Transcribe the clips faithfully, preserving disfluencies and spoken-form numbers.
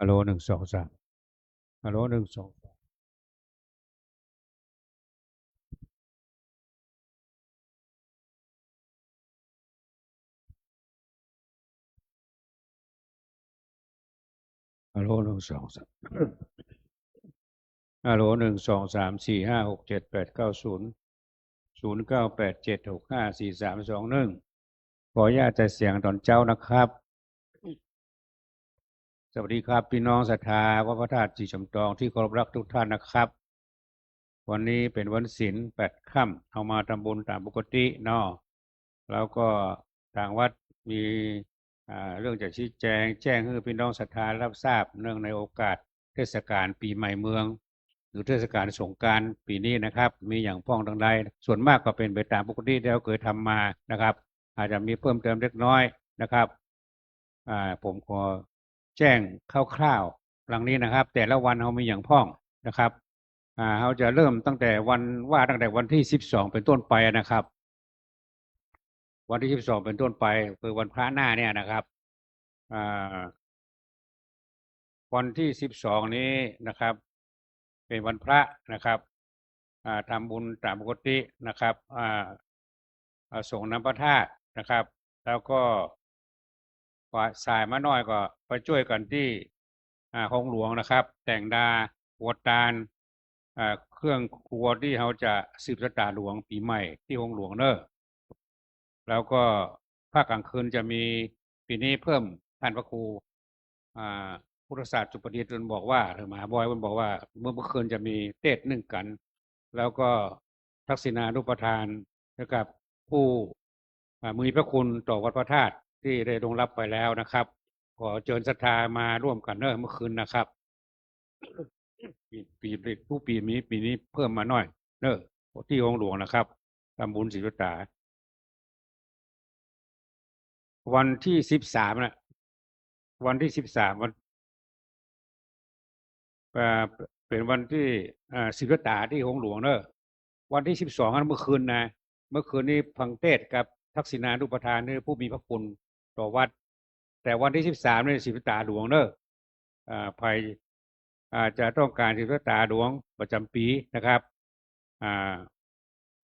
ฮัลโหล หนึ่ง สอง สาม ฮัลโหล หนึ่ง สอง สาม ฮัลโหล หนึ่ง สอง สาม ฮัลโหล หนึ่ง สอง สาม สี่ ห้า หก เจ็ด แปด เก้า ศูนย์ ศูนย์ เก้า แปด เจ็ด หก ห้า สี่ สาม สอง หนึ่ง ขออนุญาตใส่เสียงต๋อนเจ๊านะครับ สวัสดีครับ ปี้น้องศรัทธาวัดพระธาตุศรีสมตองตี้เคารพรักทุกท่านนะครับ วันนี้เป๋นวันศีลแปดค่ำ เฮามาทำบุญต๋ามปกติเนาะ แล้วก็ตางวัดมี อ่า เรื่องจะชี้แจง แจ้งหื้อปี้น้องศรัทธารับทราบ เนื่องในโอกาสเทศกาลปี๋ใหม่เมือง หรือเทศกาลสงกรานต์ปี๋นี้นะครับ มีหยังพ่องตังใด ส่วนมากก็เป๋นไปต๋ามปกติตี้เฮาเกยทำมานะครับ อาจจะมีเพิ่มเติมเล็กน้อยนะครับ อ่า ผมขอแจ้งคร่าวๆ ดังนี้นะครับ แต่ละวันเฮามีหยังพ่องนะครับ อ่า เฮาจะเริ่มตั้งแต่วัน ว่าตั้งแต่วันตี้สิบสองเป๋นต้นไปนะครับ วันตี้สิบสองเป๋นต้นไป คือวันพระหน้าเนี่ยนะครับ อ่า วันตี้สิบสองนี้นะครับ เป๋นวันพระนะครับ อ่า ทำบุญต๋ามปกตินะครับ อ่า อ่า สงฆ์น้ำพระธาตุนะครับ แล้วก็ กว่าสายมาหน้อยก็ไปจ้วยกั๋นตี้ อ่า โฮงหลวงนะครับ แต่งดา ปัวตาน อ่า เครื่องครัวตี้เฮาจะสืบชะตาหลวงปี๋ใหม่ตี้โฮงหลวงเน้อ แล้วก็ภาคกลางคืนจะมี ปี๋นี้เพิ่ม ต้านพระครู อ่า พุทธศาสตร์สุประดิษฐ์เปิ้นบอกว่า หรือมหาบอยเปิ้นบอกว่า เมื่อ เมื่อคืนจะมีเตสน์นึ่งกั๋น แล้วก็ทักษิณานุปทานให้กับผู้ อ่า มีพระคุณต่อวัดพระธาตุตี้ได้ล่วงลับไปแล้วนะครับ ขอเจิญศรัทธามาร่วมกั๋นเน้อ เมื่อคืนนะครับ ปี๋ ปี๋ ปี๋ ผู้ปี๋มี ปี๋นี้เพิ่มมาหน้อยเน้อ ตี้โฮงหลวงนะครับ ทำบุญศีลชะตา วันตี้สิบสามน่ะ วันตี้สิบสาม วัน อ่า เป๋นวันตี้ อ่า สืบชะตาตี้โฮงหลวงเน้อ วันตี้สิบสองนั้นเมื่อคืนนะ เมื่อคืนนี้ฟังเตสน์กับทักษิณานุปทานหื้อผู้มีพระคุณต่อวัด แต่วันตี้สิบสามนี่สืบชะตาหลวงเน้อ อ่า ใผ อ่า จะต้องก๋านสืบชะตาหลวงประจ๋ำปี๋นะครับ อ่า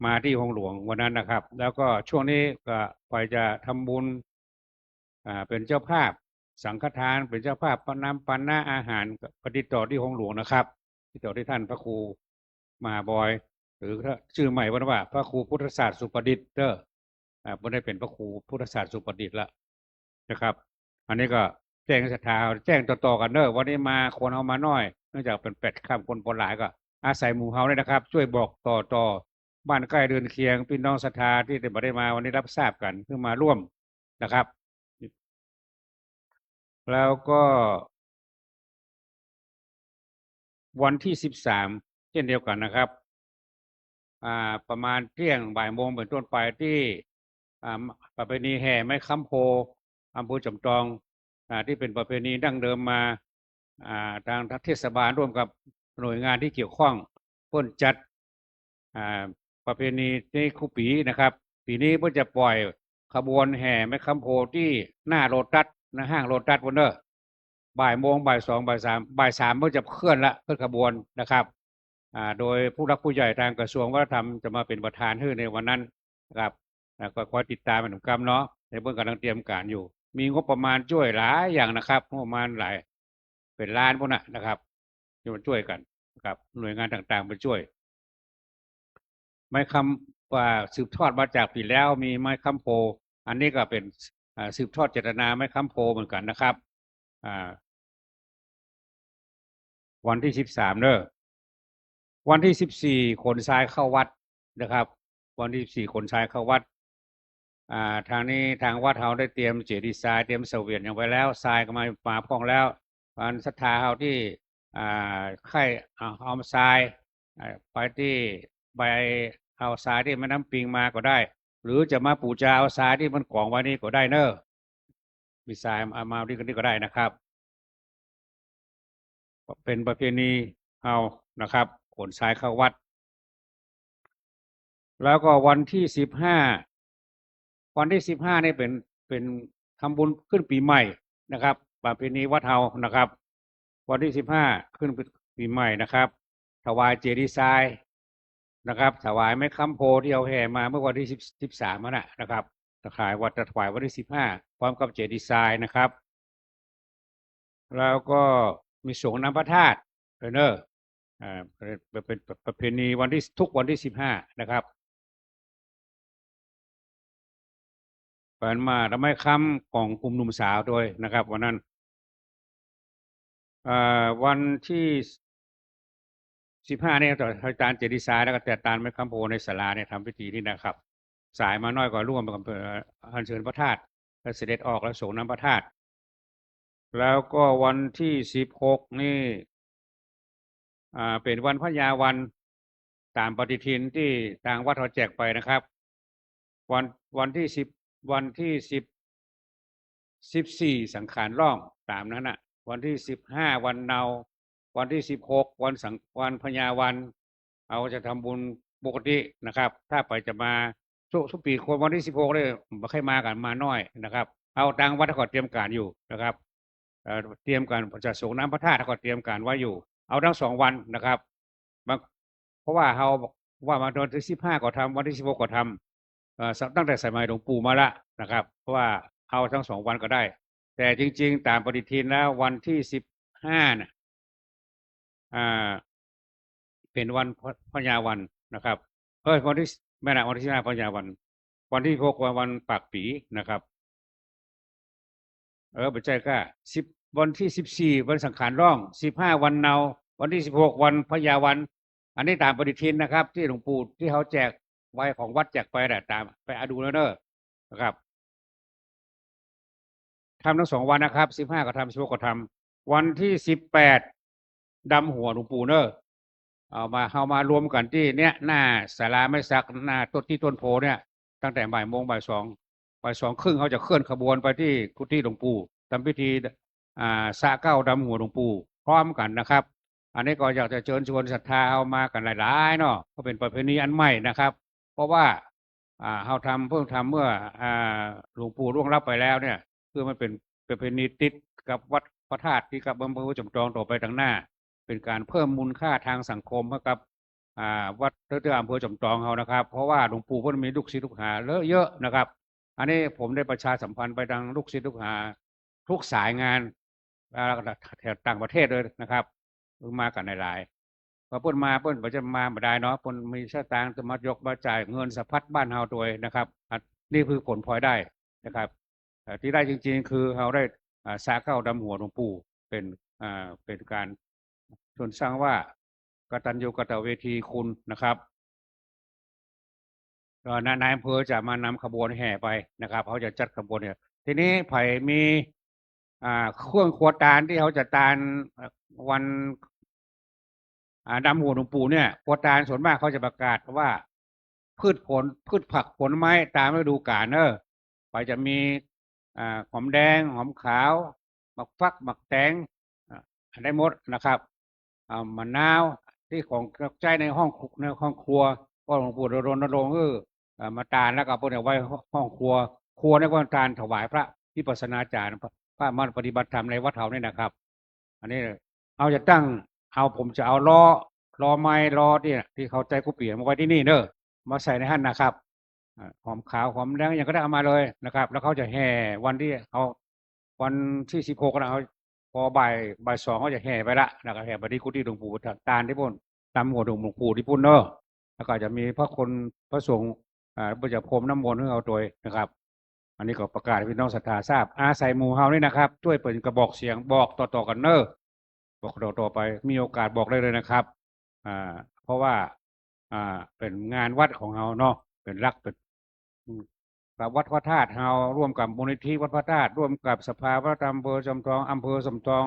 มาตี้โฮงหลวงวันนั้นนะครับ แล้วก็ช่วงนี้ก็ใผจะทำบุญ อ่า เป๋นเจ้าภาพสังฆทาน เป๋นเจ้าภาพปันน้ำปันน้าอาหาร ก็ติดต่อตี้โฮงหลวงนะครับ ติดต่อตี้ต้านพระครูมหาบอย หรือถ้าจื้อใหม่เปิ้นว่าพระครูพุทธศาสตร์สุประดิษฐ์เน้อ อ่า เปิ้นได้เป๋นพระครูพุทธศาสตร์สุประดิษฐ์ละนะครับ อันนี้ก็แจ้งศรัทธา แจ้งต่อๆ กั๋นเน้อ วันนี้มาคนเฮามาน้อย เนื่องจากเป๋นแปดค่ำคนบ่หลาย ก็อาศัยหมู่เฮานี่นะครับ จ้วยบอกต่อๆ บ้านใก้เฮือนเคียง ปี้น้องศรัทธาตี้บ่ได้มาวันนี้รับทราบกั๋น หื้อมาร่วมนะครับ แล้วก็ วันตี้สิบสามเจ้นเดียวกั๋นนะครับ อ่า ประมาณเตี้ยงบ่ายโมงเป๋นต้นไปตี้ อ่า ประเพณีแห่ไม้ค้ำโพธิ์อำเภอจอมตอง อ่า ตี้เป๋นประเพณีดั้งเดิมมา อ่า ตางเทศบาลร่วมกับหน่วยงานตี้เกี่ยวข้องเปิ้นจัด อ่า ประเพณีนี้กู้ปี๋นะครับ ปี๋นี้เปิ้นจะป่อยขบวนแห่ไม้ค้ำโพธิ์ตี้หน้าโลตัส หน้าห้างโลตัสปู้นเน้อ บ่ายโมง บ่ายสอง บ่ายสาม บ่ายสามเปิ้นจะเคลื่อนละ เคลื่อนขบวนนะครับ อ่า โดยผู้หลักผู้ใหญ่ตางกระทรวงวัฒนธรรมจะมาเป๋นประธานหื้อในวันนั้นนะครับ อ่า ก็คอยติดต๋ามกั๋นนำกำเนาะ ในเปิ้นก่ำลังเตรียมก๋านอยู่ มีงบประมาณจ้วยหลายอย่างนะครับ งบประมาณหลาย เป๋นล้านปู้นน่ะนะครับ จะมาจ้วยกั๋นนะครับ หน่วยงานต่างๆ มาจ้วย ไม้ค้ำ อ่า สืบทอดมาจากปี๋แล้ว มีไม้ค้ำโพธิ์ อันนี้ก็เป๋น อ่า สืบทอดเจตนาไม้ค้ำโพธิ์เหมือนกั๋นนะครับ อ่า วันตี้สิบสามเน้อ วันตี้สิบสี่ขนทรายเข้าวัดนะครับ วันตี้สิบสี่ขนทรายเข้าวัด อ่า ตางนี้ตางวัดเฮาได้เตรียมเจดีย์ทราย เตรียมเสวียนหยังไว้แล้ว ทรายก็มา มาพ่องแล้ว อันศรัทธาเฮาตี้ อ่า ใค่เอา เอาทราย อ่า ไปตี้ ไปเอาทรายตี้แม่น้ำปิงมาก็ได้ หรือจะมาปู๋จาเอาทรายตี้เปิ้นก๋องไว้นี่ก็ได้เน้อ มีทรายเอามาตี้ก็ได้นะครับ เป๋นประเพณีเฮานะครับ ขนทรายเข้าวัด แล้วก็วันตี้สิบห้า วันตี้สิบห้านี่เป๋น เป๋นทำบุญขึ้นปี๋ใหม่นะครับ ประเพณีวัดเฮานะครับ วันตี้สิบห้าขึ้นปีใหม่นะครับ ถวายเจดีย์ทรายนะครับ ถวายไม้ค้ำโพธิ์ตี้เฮาแห่มาเมื่อวันตี้สิบ สิบสามนั่นน่ะนะครับ ถวายวัน ถวายวันตี้สิบห้า พร้อมกับเจดีย์ทรายนะครับ แล้วก็มีสรงน้ำพระธาตุ เออ เนอะ อ่า เป็น เป็นประเพณีวันตี้ ทุกวันตี้สิบห้านะครับ เปิ้นมาตวยไม้ค้ำของกลุ่มหนุ่มสาวตวยนะครับ วันนั้น เอ่อ วันตี้สิบห้าเนี่ย จะตานเจดีย์ทราย แล้วก็จะตานไม้ค้ำโพธิ์ในศาลาเนี่ย ทำพิธีนี่นะครับ สายมาน้อยก็ร่วมกัน เอ่อ อัญเชิญพระธาตุ แล้วเสด็จออกแล้วสรงน้ำพระธาตุ แล้วก็วันตี้สิบหกนี่ อ่า เป๋นวันพญาวัน ต๋ามปฏิทินตี้ตางวัดเขาแจกไปนะครับ วัน วันตี้สิบ วันตี้สิบ สิบสี่สังขารล่อง ต๋ามนั้นน่ะ วันตี้สิบห้าวันเนา วันตี้สิบหกวันสัง วันพญาวัน เฮาจะทำบุญปกตินะครับ ถ้าใผจะมา ทุก ทุกปี๋คนวันตี้สิบหกเนี่ย บ่ใค่มากั๋น มาน้อยนะครับ เฮาตางวัดเขาก็เตรียมก๋านอยู่นะครับ เอ่อ เตรียมก๋านจะสรงน้ำพระธาตุ เขาก็เตรียมก๋านไว้อยู่ เอาตึงสองวันนะครับ บาง เพราะว่าเฮาว่ามาวันตี้สิบห้าก็ทำ วันตี้สิบหกก็ทำ เอ่อ ตั้งแต่สมัยหลวงปู่มาละนะครับ เพราะว่าเอาตึงสองวันก็ได้ แต่จริงๆ ต๋ามปฏิทินแล้ววันตี้สิบห้าน่ะ อ่า เป๋นวันพ พญาวันนะครับ เอ้ย วันตี้ แม่นละ วันตี้สิบห้าพญาวัน วันตี้สิบหกวัน วันปากปี๋นะครับ เออ บ่ใจ้ก้า สิบ วันตี้สิบสี่วันสังขารล่อง สิบห้าวันเนา วันตี้สิบหกวันพญาวัน อันนี้ต๋ามปฏิทินนะครับ ตี้หลวงปู่ตี้เขาแจกไว้ ของวัดแจกไปน่ะ ต๋าม ไปเอาดูแล้วเน่อนะครับ ทำตึงสองวันนะครับ สิบห้าก็ทำ สิบหกก็ทำ วันตี้สิบแปดดำหัวหลวงปู่เน่อ เอามา เฮามารวมกั๋นตี้เนี้ย หน้าศาลาไม้สัก หน้าต้น ตี้ต้นโพธิ์เนี่ย ตั้งแต่บ่ายโมง บ่ายสอง บ่ายสองครึ่ง เฮาจะเคลื่อนขบวนไปตี้กุฏิหลวงปู่ ทำพิธี อ่า สระเกล้าดำหัวหลวงปู่พร้อมกั๋นนะครับ อันนี้ก็อยากจะเจิญชวนศรัทธาเฮามากั๋นหลายๆ เนาะ เพราะเป๋นประเพณีอันใหม่นะครับ เพราะว่า อ่า เฮาทำ เพิ่งทำเมื่อ อ่า หลวงปู่ล่วงลับไปแล้วเนี่ย คือมันเป๋นประเพณีติดกับวัดพระธาตุตี้กับอำเภอจอมตองต่อไปตางหน้า เป๋นก๋านเพิ่มมูลค่าตางสังคมให้กับ อ่า วัดเตื้อๆ อำเภอจอมตองเฮานะครับ เพราะว่าหลวงปู่เปิ้นมีลูกศิษย์ลูกหาเยอะๆ นะครับ อันนี้ผมได้ประชาสัมพันธ์ไปตางลูกศิษย์ลูกหาทุกสายงาน แล้วก็แถวต่างประเทศเลยนะครับ มากั๋นหลายๆ พอเปิ้นมา เปิ้นบ่ใจ้มาบ่ได้เนาะ เปิ้นมีสตางค์จะมายกมาจ่ายเงินสะพัดบ้านเฮาตวยนะครับ อันนี้คือผลพลอยได้นะครับ เอ่อ ตี้ได้จริงๆ คือเฮาได้ อ่า สระเกล้าดำหัวหลวงปู่ เป๋น อ่า เป๋นก๋านชวนสร้างว่า กตัญญูกตเวทีคุณนะครับ ก็นาย นายอำเภอจะมานำขบวนแห่ไปนะครับ เขาจะจัดขบวนเนี่ย ทีนี้ใผมี อ่า เครื่องครัวตานตี้เขาจะตาน เอ่อ วัน อ่า ดำหัวหลวงปู่เนี่ย ครัวตานส่วนมากเขาจะประกาศว่า พืชผล พืชผักผลไม้ตามฤดูกาลเนอะ ใผจะมี อ่า หอมแดง หอมขาว หมากฟัก หมากแตง อ่า ได้หมดนะครับ อ่า มะนาว ตี้ของใจ๊ในห้องครัว ในห้องครัว ก็หลวงปู่รณรงค์ เออ เอ่อ มาตานแล้วก็เอาไปไว้ห้องครัว ครัวนี่ก็ตานถวายพระวิปัสสนาจารย์ พระ พระมาปฏิบัติธรรมในวัดเฮานี่นะครับ อันนี้เอาจะตั้ง เอา ผมจะเอาล้อ ล้อไม้ ล้อเนี่ย ตี้เขาใจ๊กู้เปียมาไว้ตี้นี่เน่อ มาใส่ในหั้นนะครับ อ่า หอมขาว หอมแดง อะหยังก็ได้เอามาเลยนะครับ แล้วเขาจะแห่วันตี้เอา วันตี้สิบหกนะ เขา พอบ่าย บ่ายสองเขาจะแห่ไปละ แล้วก็แห่ไปตี้กุฏิหลวงปู่ตานตี้ปู๊น ดำหัวหลวงปู่ตี้ปู๊นเน่อ แล้วก็จะมีพระคุณพระสงฆ์ อ่า เปิ้นจะพรมน้ำมนต์หื้อเฮาตวยนะครับ อันนี้ก็ประกาศหื้อพี่น้องศรัทธาทราบ อาศัยหมู่เฮานี่นะครับ จ้วยเป๋นกระบอกเสียงบอกต่อๆ กั๋นเน่อ บอกต่อๆ ไป มีโอกาสบอกได้เลยนะครับ อ่า เพราะว่า อ่า เป๋นงานวัดของเฮาเนาะ เป๋นหลัก เป๋น อืม กับวัดพระธาตุเฮา ร่วมกับมูลนิธิวัดพระธาตุ ร่วมกับสภาวัฒนธรรมอำเภอจอมทอง อำเภอจอมทอง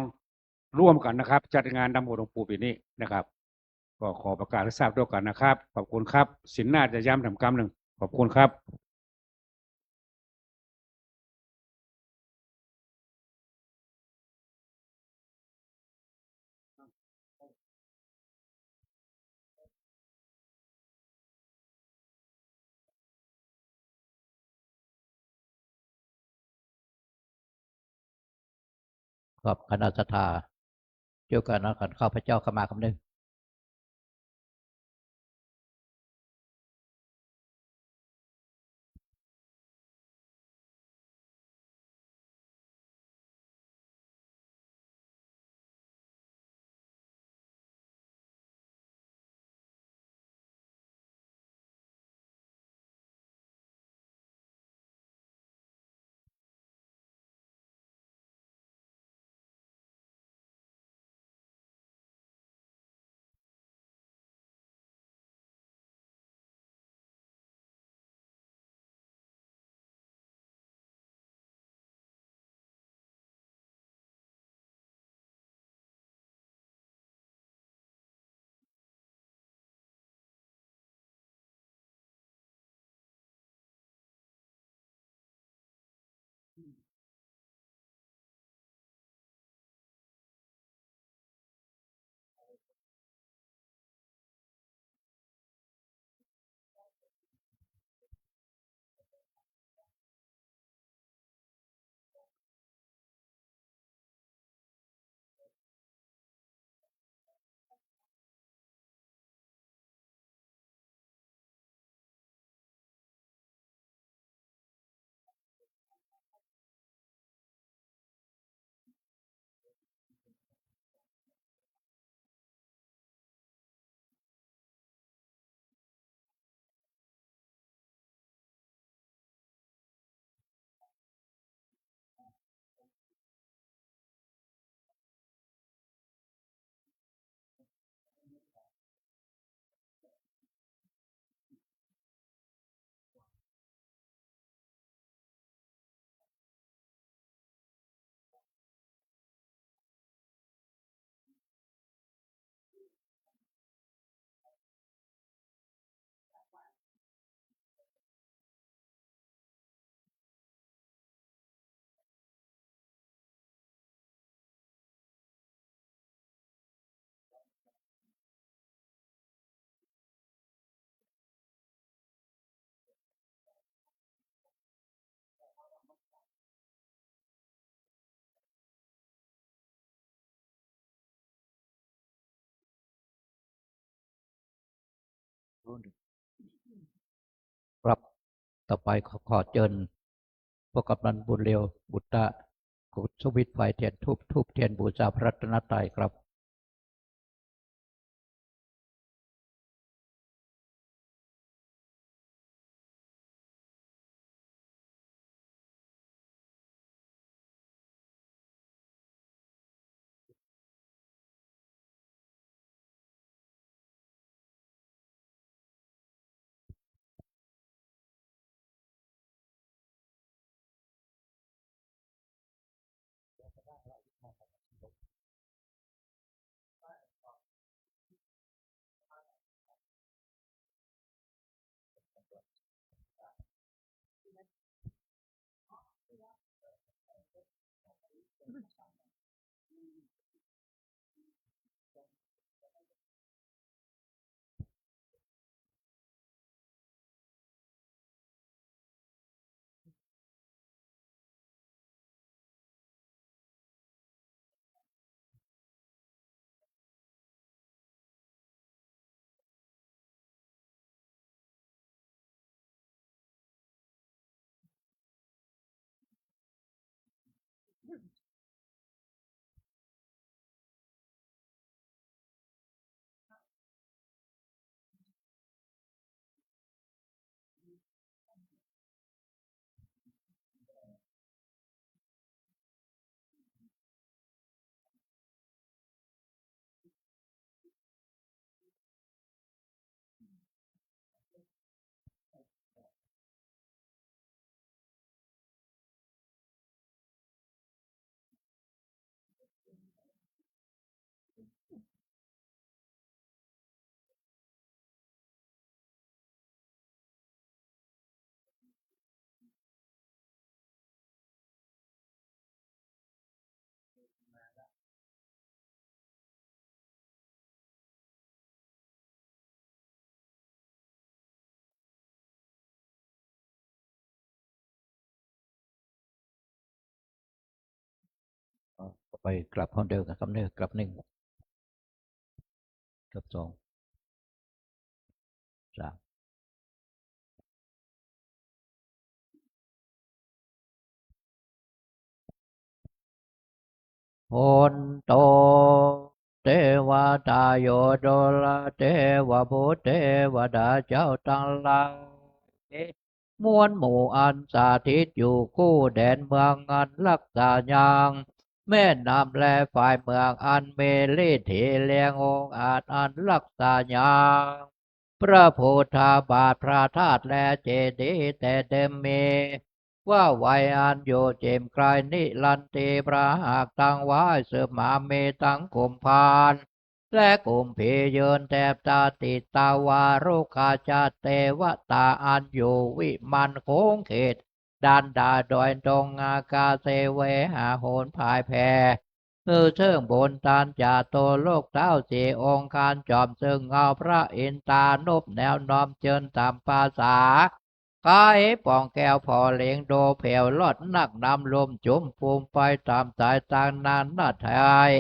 ร่วมกั๋นนะครับ จัดงานดำหัวหลวงปู่ปี๋นี้นะครับ ก็ขอประกาศหื้อทราบตวยกั๋นนะครับ ขอบคุณครับ ศีลหน้าจะย้ำแถมกำนึ่ง ขอบคุณครับ ครับ คณะศรัทธา เกี่ยวกับนั้นก่อน ข้าพเจ้าขมากำนึ่ง ครับ ต่อไปขอ ขอเจิญ พวกกำนันบุญเร็ว บุตตะ กุศวิทย์ ไฟเทียนธูป ธูปเทียนบูชาพระรัตนตรัยครับ อ๋อ ไปกราบคนเดียวกันครับเนี่ย กราบนึ่ง สอง สาม โหนโต เตวะตาโย ดูราเตวะ ภูเตวะดาเจ้าตังหลาย มวลหมู่อันสถิตอยู่กู้แดนเมืองอันรักษายัง แม่น้ำและฝ่ายเมืองอันมีฤทธีเรียงองอาจอันรักษายัง พระพุทธบาทพระธาตุและเจดีย์แต่เดิมมี ว่าไว้อันอยู่เจ็มไกลนิรันดร์ตี พระหัตถ์ตังไหว้เสมามีตังกุมภาร และกุมภียืนแถบตาติตาวารุกาจาเตวตาอันอยู่วิมานโขงเขต ด่านดาดอยดงอากาเสเวหาโหนผายแผ่ หื้อเชิงบุญตานจาโตโลกเท้าสี่องค์คานจอมเชิงเงาพระอินทานุบแนวน้อมเจิญตามภาษา ขายป่องแก้วผ่อเหลงโดแผ่วลอดนักน้ำลมจุ่มฟูมไปตามสายตางนานาไทย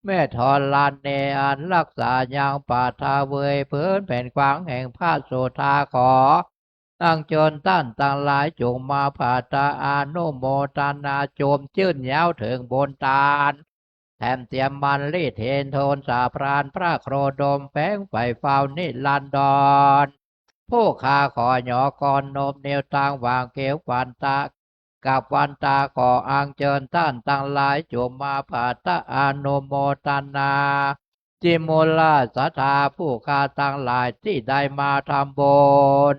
แม่ธรณีอันรักษายังป่าทาเวยพื้นแผ่นกว้างแห่งพระโสธาขอ อังเจิญต้านตังหลายจุ่งมาผาตาอนุโมทนาจุ่มจื้นยาวเถิงบุญตาน แถมเตียมมันฤทธิ์เห็นโทนสาพรานพระโครดมแฝงไฝ่เฝ้านิรันดร ผู้ข้าขอหยอก่อนนบนิ้วตางหว่างเกลียวขวัญตา กับวันตาขออังเจิญต้านตังหลายจุ่มมาผาตาอนุโมทนา จิมมูลศรัทธาผู้ข้าตังหลายตี้ได้มาทำบุญ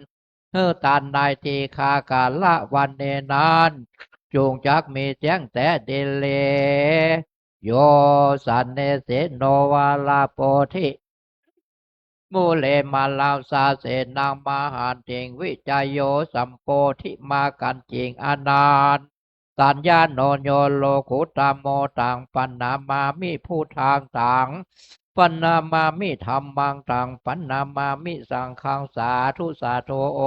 หื้อตานในทีฆากาละวันนี้นั้น จุ่งจักมีแจ้งแต๊ดีหลี โย สันนิสิโน วาลาโปธิ มูเล มาลังสาเสนัง มหันติง วิจโย สัมโพธิมากัญจิง อนันตัญญาโน โย โลกุตโม ตัง ปันนามามิ พุทธัง ตัง ปันนามามิ ธัมมัง ตัง ปันนามามิ สังฆัง สาธุ สาธุ โอ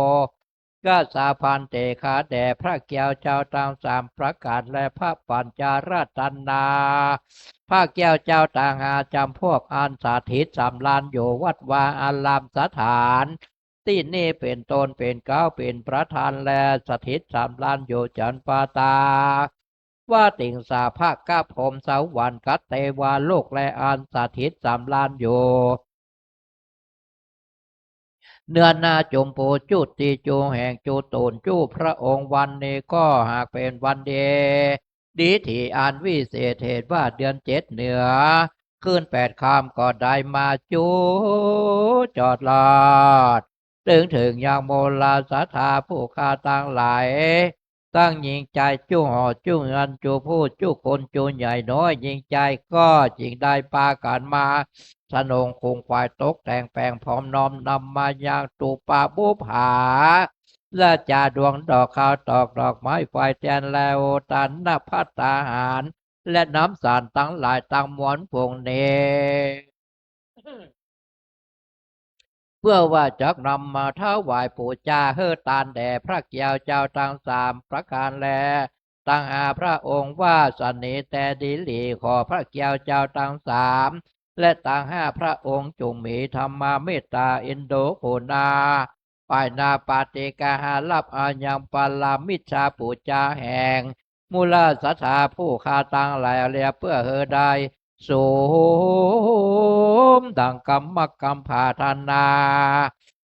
กาสา ภันเต ข้าแด่พระแก้วเจ้าตังสามประก๋าน และพระปัญจรัตนา พระแก้วเจ้าตังห้าจ๋ำพวก อันสถิตสำราญอยู่วัดวาอารามสถาน ตี้นี้เป๋นต้นเป๋นเก๊าเป๋นประธาน และสถิตสำราญอยู่จันปาตา วาติงสาภาคพรหมสวรรค์กับเตวาโลก และอันสถิตสำราญอยู่ เนื้อนาจุมปูจุติจุแห่งจุตูนจุพระองค์ วันนี้ก็หากเป๋นวันดี ดีที่อันวิเศษเหตุว่าเดือนเจ็ดเหนือ คืนแปดค่ำก็ได้มาจุจอดลอด ตึงเถิงยังมูลศรัทธาผู้ข้าตังหลาย ตั้งหญิงจายจุ่อจุเฮือนจุผู้จุคนจุใหญ่น้อยหญิงจายก็จึงได้ปากั๋นมา สนงคุงขวายตกแต่งแป๋งพร้อมน้อมนำมายังตูปะบุปผา และจาดวงดอกข้าวตอกดอกไม้ไฟแตน และโอตานนภัตตาหาร และน้ำสารตังหลายตังมวลฝูงนี้ เพื่อว่าจักนำมาถวายปู๋จาหื้อตานแด่พระแก้วเจ้าตังสามประก๋าน และตังห้าพระองค์ ว่าสนนี้แต่ดีหลี ขอพระแก้วเจ้าตังสาม และตังห้าพระองค์จุ่งมีธรรมเมตตาเอ็นดูกรุณา ปายหน้าปาฏิกาหารับอายังปารามิชาปู๋จาแห่ง มูลศรัทธาผู้ข้าตังหลายเลีย เพื่อหื้อได้สมดังกำมะกำผาถนา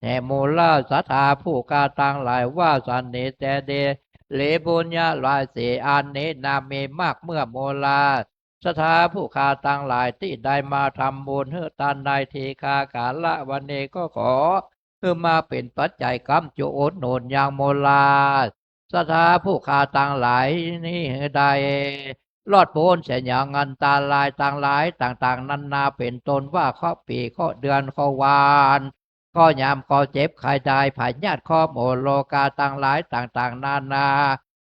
แห่งมูลศรัทธาผู้ข้าตังหลาย ว่าสนนี้แต่ดีหลี บุญญาหลายสี่อันนี้นามีมาก เมื่อมูลศรัทธาผู้ข้าตังหลายตี้ได้มาทำบุญหื้อตานในทีฆากาละวันนี้ ก็ขอ หื้อมาเป๋นปัจจัยกำจุอุดหนุนยังมูลศรัทธาผู้ข้าตังหลายนี้หื้อได้รอดป๊นเสียยังอันตรายตังหลายต่างๆ นานา เป๋นต้นว่าเคราะห์ปี เคราะห์เดือน เคราะห์วัน เคราะห์ยาม เคราะห์เจ็บไข้ได้ พยาธิ เคราะห์หมู่โรคาตังหลายต่างๆ นานา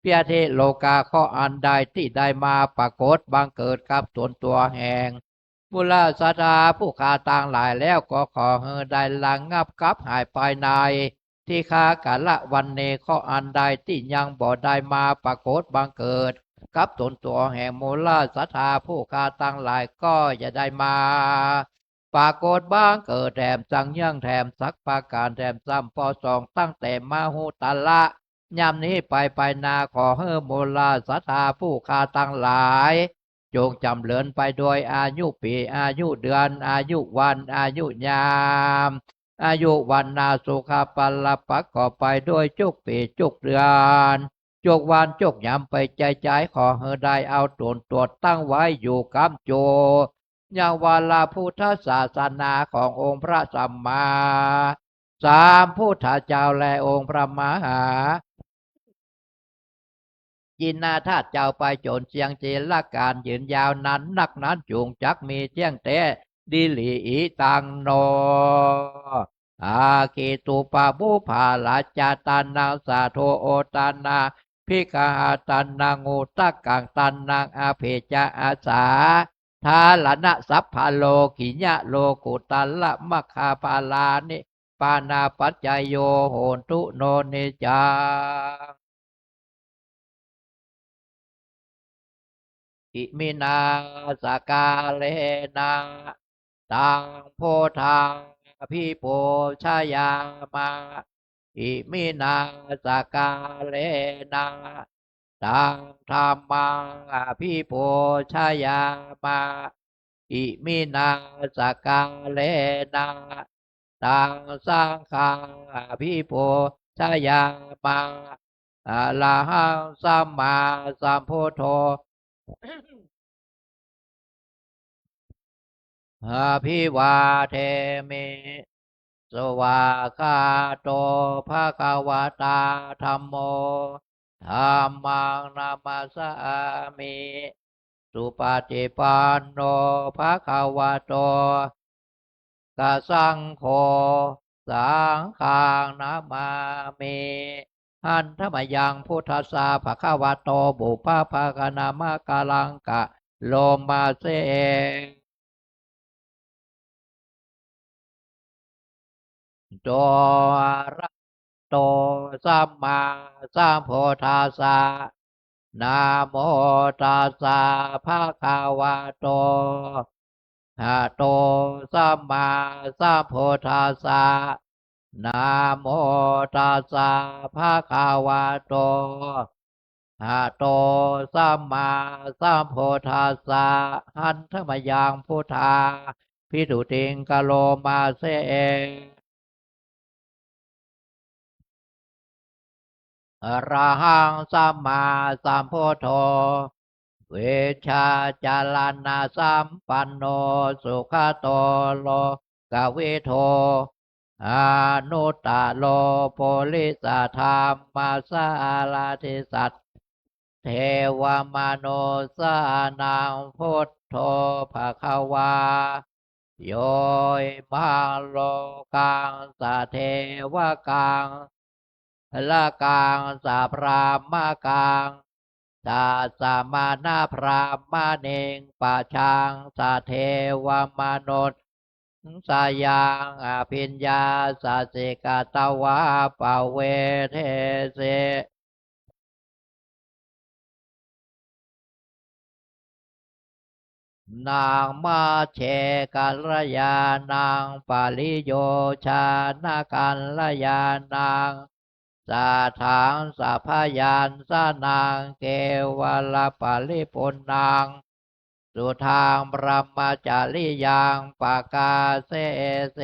พยาธิโรคาเคราะห์อันใดตี้ได้มาปรากฏบังเกิดกับตนตัวแห่ง มูลศรัทธาผู้ข้าตังหลายแล้ว ก็ขอหื้อได้ระงับกับหายไปในทีฆากาละวันนี้ เคราะห์อันใดตี้ยังบ่ได้มาปรากฏบังเกิดกับตนตัวแห่งมูลศรัทธาผู้ข้าตังหลาย ก็อย่าได้มา ปรากฏบังเกิดแถมจักเยื้องแถมสักประก๋านแถมซ้ำ ผ่อส่องตั้งแต่มหุตระ ยามนี้ไปไปนา ขอหื้อมูลศรัทธาผู้ข้าตังหลาย จงจ๋ำเริญไปโดยอายุปี๋ อายุเดือน อายุวัน อายุยาม อายุวรรณะ สุขะ พละ ประกอบไปโดยจุกปี๋จุกเดือน จุกวันจุกยามไปใจ๊ๆ ขอหื้อได้เอาต๋นตรวจตั้งไว้อยู่ก้ำจู ยังวรพุทธศาสนาขององค์พระสัมมาสัมพุทธเจ้าและองค์พระมหา จินนาธาตุเจ้าไปจ๋นเสี้ยง จีรกาลยืนยาวนานนักนั้น จุงจักมีเตี้ยงแต๊ ดีหลีอี้ตังหนอ อาคิตุปะปุพพะราชะตานัง สาโทโอตานา ภิกขะหะตานัง อุทะกังตานัง อภิจจาอาสา ทาระณะสัพพะโลกิยะ โลกุตตะระมัคคะผลา นิพพานะปัจจโย โหนตุโน นิจจัง อิมินาสการะนะ ตังพุทธังอภิปูชยามะ อิมินาสการะนะ ตังธัมมังอภิปูชยามะ อิมินาสการะนะ ตังสังฆังอภิปูชยามะ อะระหังสัมมาสัมพุทโธ อะภิวาเทมิ สวากขาโต ภะคะวะตา ธัมโม ธัมมังนะมัสสามิ สุปะฏิปันโน ภะคะวะโต กะสังโฆ สังฆังนะมามิ หันทะมะยังพุทธัสสะ ภะคะวะโต ปุพพะภะกะนะมะกะลัง กะโรมาเส โต อะระหะโต สัมมาสัมพุทธัสสะ นะโมตัสสะ ภะคะวะโต หะโต สัมมาสัมพุทธัสสะ นะโมตัสสะ ภะคะวะโต หะโต สัมมาสัมพุทธัสสะ หันทะมะยังพุทธา ภิกขุติง กะโรมาเส อะระหังสัมมาสัมพุทโธ วิชชาจารณะสัมปันโน สุขะโต โลกะวิทู อนุตตะโร ปุริสะธัมมะสารถิ สัต เทวมนุสสานัง พุทโธ ภะคะวา โย อิมัง โลกัง สะ เทวะกัง ละกัง สะ พรหมะกัง ตัสสะ มะนะ พรหมะนิง ปะชัง สะ เทวมนุสสายัง อะภิญญา สะ สิกะตะวา ปะเวเทเส นัง มัชเช กัลยาณัง ปะริโยชานะกัลยาณัง สัทธัง สัพพะยัญชนะ เกวะละปะริปุณณัง สุทัง บรหมะจริยัง ปะกาเสเส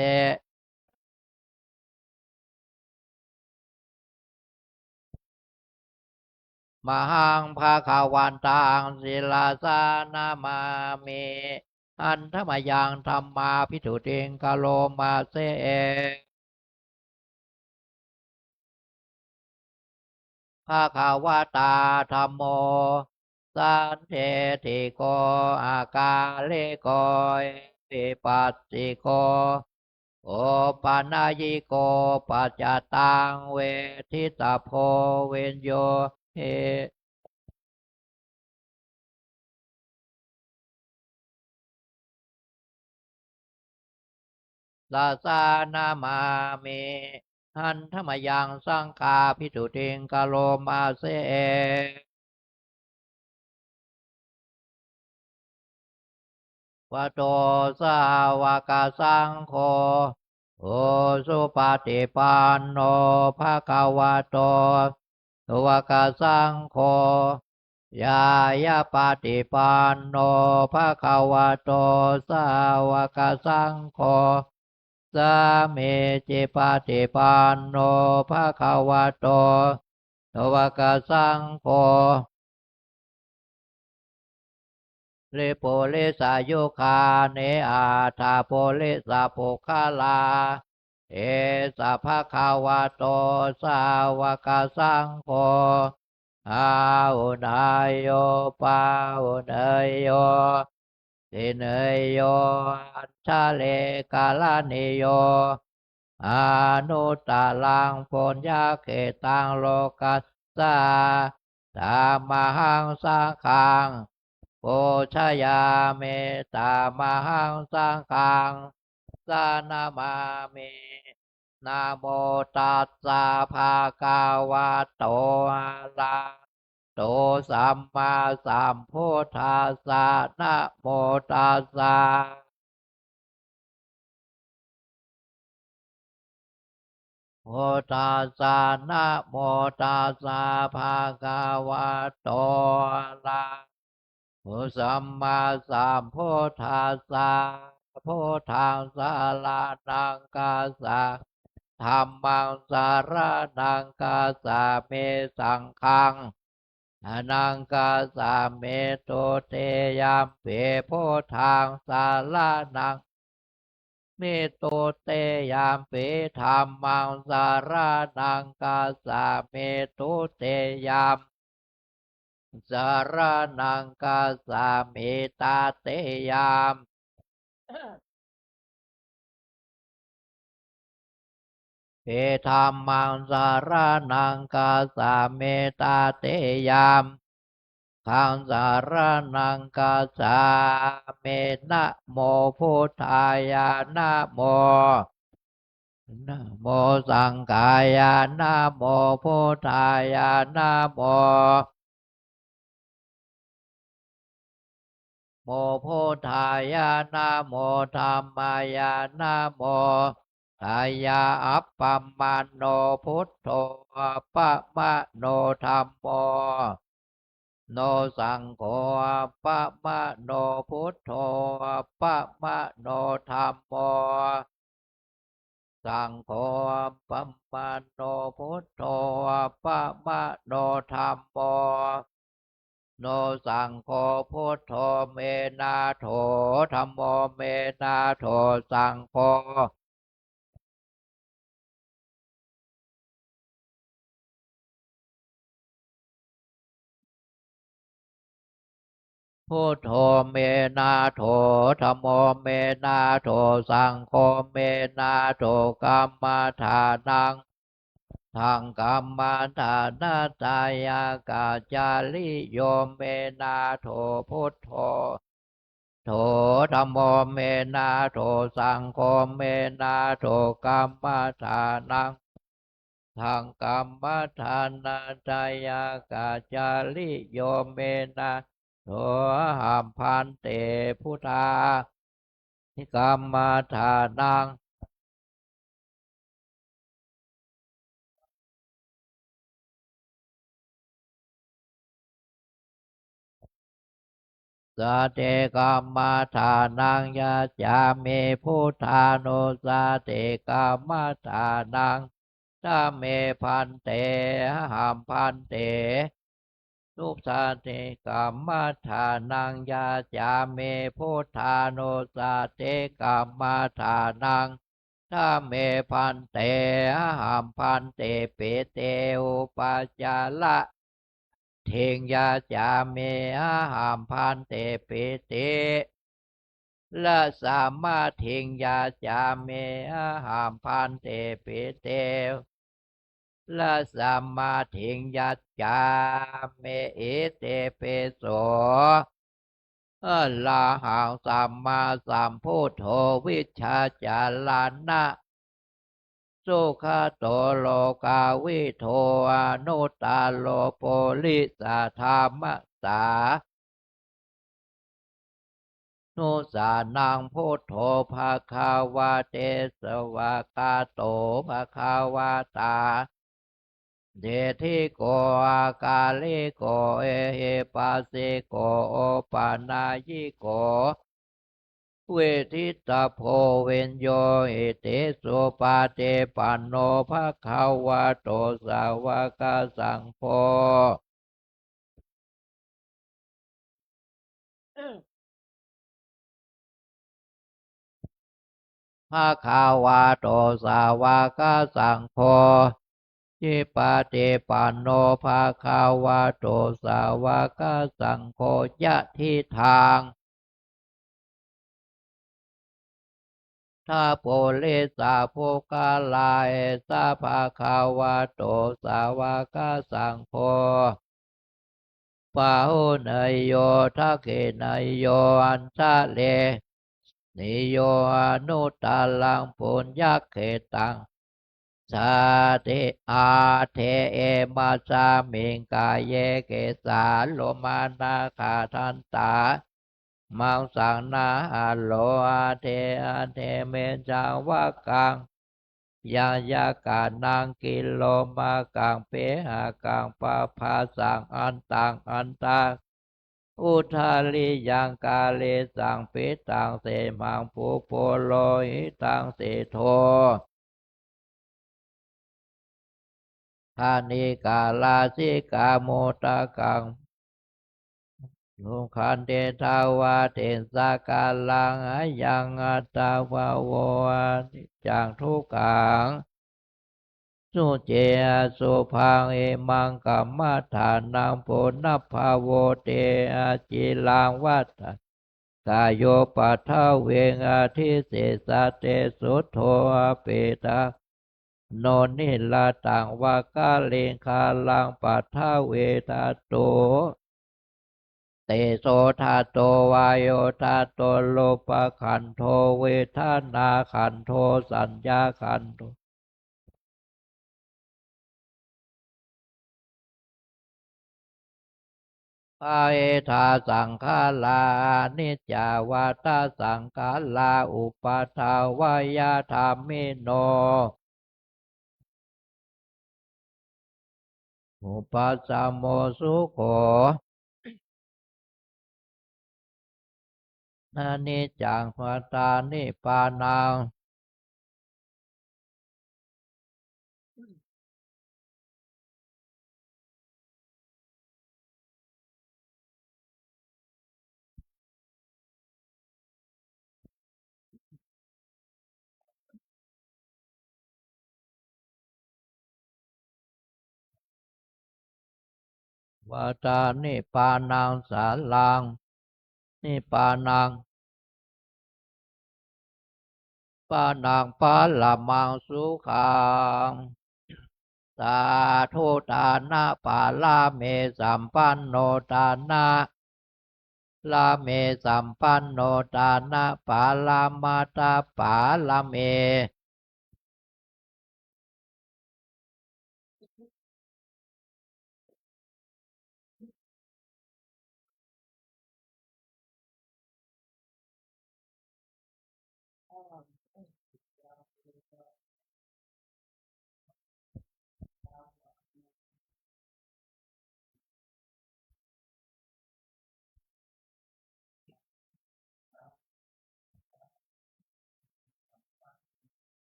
มหัง ภะคะวันตัง ศิรสา นะมามิ หันทะมะยังธัมมาภิกขุติง กะโรมาเส ภะคะวะตา ธัมโม สันทิฏฐิโก อะกาลิโก เอหิปัสสิโก โอปะนะยิโก ปัจจตัง เวทิตะโพ วิญญูหิ สะสา นะมามิ หันทะมะยังสังฆาภิกขุติง กะโรมาเส วะโต สาวกสังโฆ อุจุปะฏิปันโน ภะคะวะโต สาวกสังโฆ ญาณะปะฏิปันโน ภะคะวะโต สาวกสังโฆ สามีจิปะฏิปันโน ภะคะวะโต สาวกสังโฆ ริปุริสายุคานิ อัฏฐปุริสปุคคลา เอสะ ภะคะวะโต สาวกสังโฆ อาหุเนยโย ปาหุเนยโย สิเนยโย อัจฉริกรณีโย อนุตตรัง ปุญญาเขตัง โลกัสสา ธัมมัง สังฆัง ปูชยามิ ธัมมัง สังฆัง นะมามิ นะโมตัสสะ ภะคะวะโต อะระหะโต สัมมาสัมพุทธัสสะ นะโมตัสสะ พุทธัสสะ นะโมตัสสะ ภะคะวะโต อะระหะโต สัมมาสัมพุทธัสสะ พุทธังสะระณังคัจฉา ธัมมังสะระณังคัจฉามิ สังฆัง สะระณังคัจฉามิ ตุติยัมปิ พุทธังสะระณัง มิ ตุติยัมปิ ธัมมังสะระณังคัจฉามิ ตุติยัม สะระณังคัจฉามิ ตติยัม ปิ ธัมมังสะระณังคัจฉามิ ตติยัม ขังสะระณังคัจฉามิ นะโมพุทธายะ นะโม นะโมสังฆายะ นะโมพุทธายะ นะโม โมพุทธายะ นะโมธัมมายะ นะโม ทายะ อัปปะมาโณ พุทโธ อัปปะมาโณ ธัมโม โณ สังโฆ อัปปะมาโณ พุทโธ อัปปะมาโณ ธัมโม สังโฆ อัปปะมาโณ พุทโธ อัปปะมาโณ ธัมโม โณ สังโฆ พุทโธ เม นาโถ ธัมโม เม นาโถ สังโฆ พุทโธ เม นาโถ ธัมโม เม นาโถ สังโฆ เม นาโถ กรรมฐานัง ธัง กรรมฐานะ ทายะ กะ จาริโย เม นาโถ พุทโธ โถ ธัมโม เม นาโถ สังโฆ เม นาโถ กรรมฐานัง ธัง กรรมฐานะ ทายะ กะ จาริโย เม นาโถ อะหัง ภันเต พุทธา กรรมฐานัง สะเท กรรมฐานัง ยะจามิ พุทธานุสสะติ กรรมฐานัง ทะเม ภันเต อะหัง ภันเต นุสสะติ กรรมฐานัง ยะจามิ พุทธานุสสะติ กรรมฐานัง ทะเม ภันเต อะหัง ภันเต ปิติ อุปจาระ ทิง ยะจามิ อะหัง ภันเต ปิติ ระสะมาทิง ยะจามิ อะหัง ภันเต ปิติ ระสะมาทิง ยะจามิ อิติปิโส อะระหัง สัมมาสัมพุทโธ วิชชาจารณะ สุขะโต โลกาวิทู อนุตตะโร ปุริสะธัมมะสสา นุสสานัง พุทโธ ภะคะวะ เต สะวากาโต ภะคะวะตา เอหิปัสสิโก อะกาลิโก เอหิปัสสิโก โอปะนายยิโก เวทิตะโพ วิญโญหิติ สุปะฏิปันโน ภะคะวะโต สาวะกะสังโฆ ภะคะวะโต สาวะกะสังโฆ สุปะฏิปันโน ภะคะวะโต สาวะกะสังโฆ ยะทิฏฐัง สะปุริสะ ปุคคา เอสะ ภะคะวะโต สาวะกะสังโฆ ปะหุเนยโย ทักขิเนยโย อัญชะเลสะเนยโย อนุตตะรัง ปุญญะเขตัง สาเท อาเท เอ มัสสะมิง กาเย เกสา โลมา นะขา ทันตา มังสัง นะหะโร อาเท อาเท เมสัง วะกัง ยัง ยะกะนัง กิโลมากัง เปหะกัง ปะภาสัง อันตัง อันตา อุทาริยัง กาเลสัง ปิตตัง เสมหัง ปุปโพ โลหิตัง สีโท คณิกา ลสิกา โมตะกัง สุขันติ ทวาเทสะ กาลัง อะยัง อัตตา ภะวะ อนิจจัง ทุกขัง สุเจ อสุภัง อิมัง กัมมะฐานัง ปุณัพพะโว เต อะจิรัง วัฏฏะ กาโย ปัทวิง อะทิเสสะ เตโส โท อะเปตะ โน นิระตัง วะกะลิง คารัง ปัทวิ ทัตโต เตโส ทัตโต วาโย ทัตโต รูปะขันโธ เวทนาขันโธ สัญญาขันโธ ปะเอทา สังขารา อะนิจจา วะตะสังขารา อุปาทา วะยะ ธัมมิโน อุปัสสะโม สุโข อะนิจจัง วะตา นิปปานัง วะตา นิปปานัง สารัง นิปปานัง ปานัง ปะระมัง สุขัง สาธุ ทานะปะระเม สัมปันโน ทานะ ระเม สัมปันโน ทานะปะระมะทะปะระเม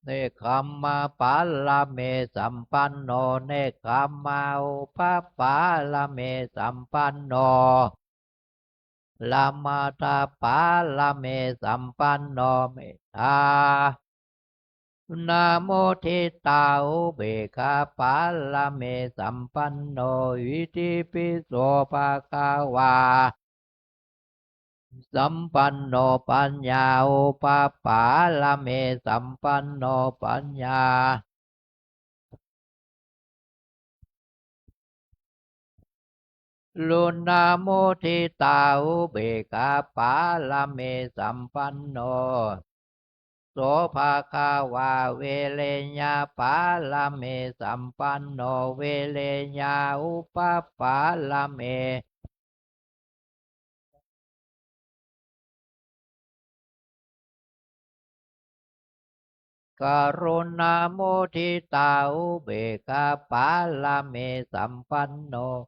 เนกขัมมะปะระเม สัมปันโน เนกขัมมาอุปปะระเม สัมปันโน ระมะทะปะระเม สัมปันโน เมตตา นะมุทิตา อุเบกขาปะระเม สัมปันโน อิติปิโส ภะคะวา สัมปันโน ปัญญา อุปปะระเม สัมปันโน ปัญญา รุณามุทิตา อุเบกขาปะระเม สัมปันโน โส ภะคะวา วิริยะปะระเม สัมปันโน วิริยา อุปปะระเม กรุณามุทิตาอุเบกขาปารมีสัมปันโน อิ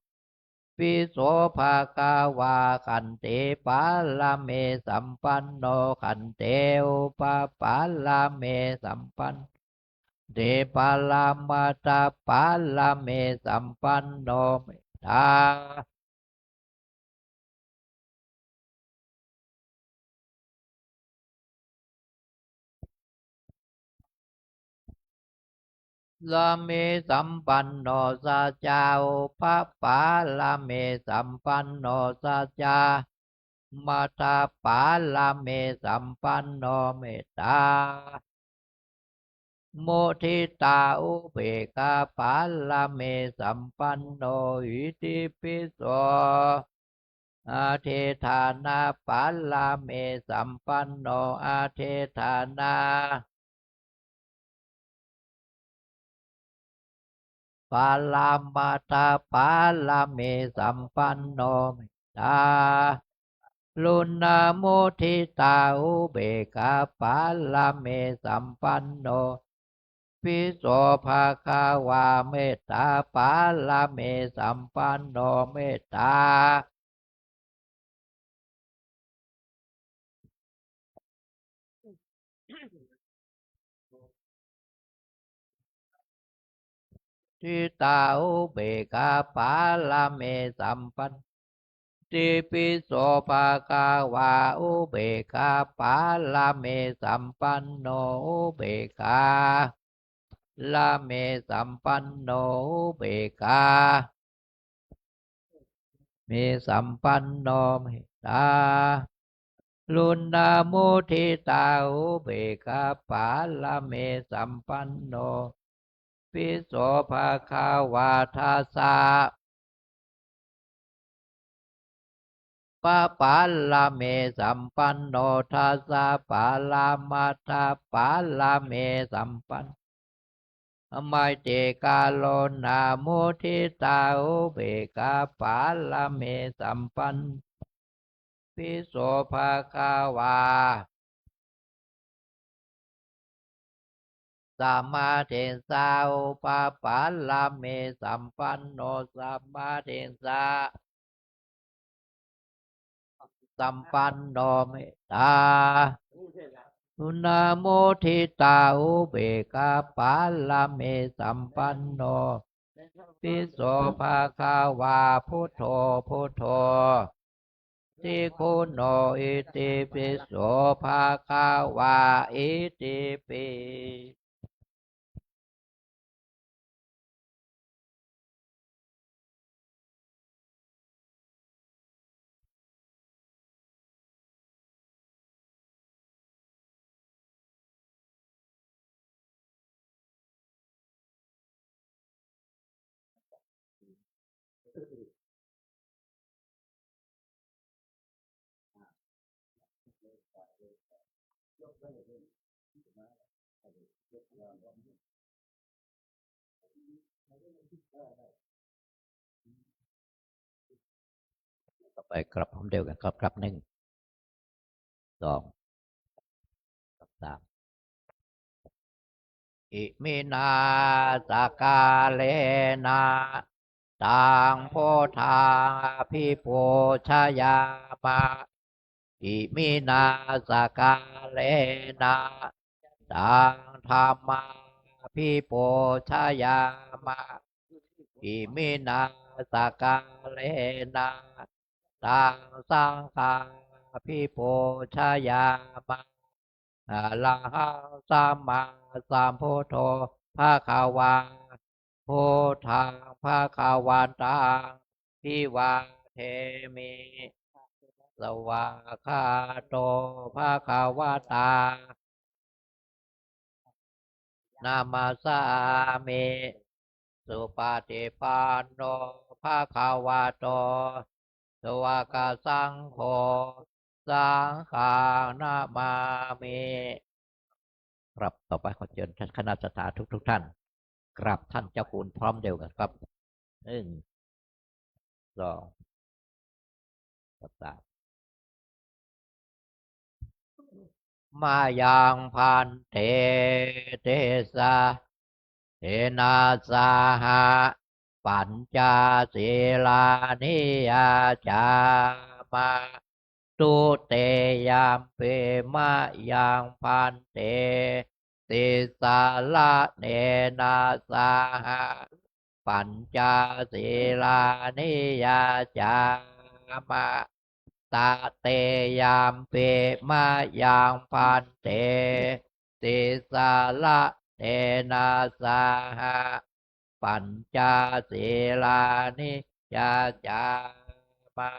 ติปิโสภะคะวา ขันติปารมีสัมปันโน ขันติอุปปารมีสัมปัน ติปรมัตถปารมีสัมปันโน เมตตา รมีสัมปันโน สัจจะอุปปารมีสัมปันโน สัจจะมัตถปารมีสัมปันโน เมตตา มุทิตาอุเบกขาปารมีสัมปันโน อิติปิโส อธิฏฐานปารมีสัมปันโน อธิฏฐานปรมัตถปารมีสัมปันโน เมตตา รุณามุทิตาอุเบกขาปารมีสัมปันโน อิติปิโสภะคะวา เมตตาปารมีสัมปันโน เมตตา ทิตาอุเบกขาปารมีสัมปัน อิติปิโสภะคะวา อุเบกขาปารมีสัมปันโน อุเบกขาปารมีสัมปันโน อุเบกขาปารมีสัมปันโน เมตตา รุณามุทิตาอุเบกขาปารมีสัมปันโน อิติปิโสภะคะวา ทัสสะ ปะปารมีสัมปันโน ทัสสะปรมัตถปารมีสัมปัน ไมตรีกรุณามุทิตาอุเบกขาปารมีสัมปัน อิติปิโสภะคะวา สะมาทิฏฐิสาอุปปารมีสัมปันโน สะมาทิฏฐิสาสัมปันโน เมตตา กรุณามุทิตาอุเบกขาปารมีสัมปันโน อิติปิโสภะคะวา พุทโธ พุทโธ ภิกขุโน อิติปิโสภะคะวา อิติปิ ต่อไปกราบพร้อมเดียวกันครับ กราบหนึ่ง สอง สาม อิมินาสการะนะ ตังพุทธังอภิปูชยามะ อิมินาสการะนะ ตังธัมมังอภิปูชยามะ อิมินาสการะนะ ตังสังฆังอภิปูชยามะ อะระหังสัมมาสัมพุทโธภะคะวา พุทธังภะคะวันตัง อภิวาเทมิ สวากขาโต ภะคะวะตา นะมัสสามิ สุปฏิปันโน ภะคะวะโต สวากขาสังโฆ สังฆังนะมามิ ครับ ต่อไปขอเชิญท่านคณะศรัทธาทุกๆ ท่าน กราบท่านเจ้าคุณพร้อมเดียวกันครับ หนึ่ง สอง สาม mayaṃ bhante tisaraṇena saha pañca sīlāni yācāma. Dutiyampi mayaṃ bhante tisaraṇena saha pañca sīlāni yācāma. Tatiyampi mayaṃ bhante tisaraṇena saha pañca sīlāni yācāma.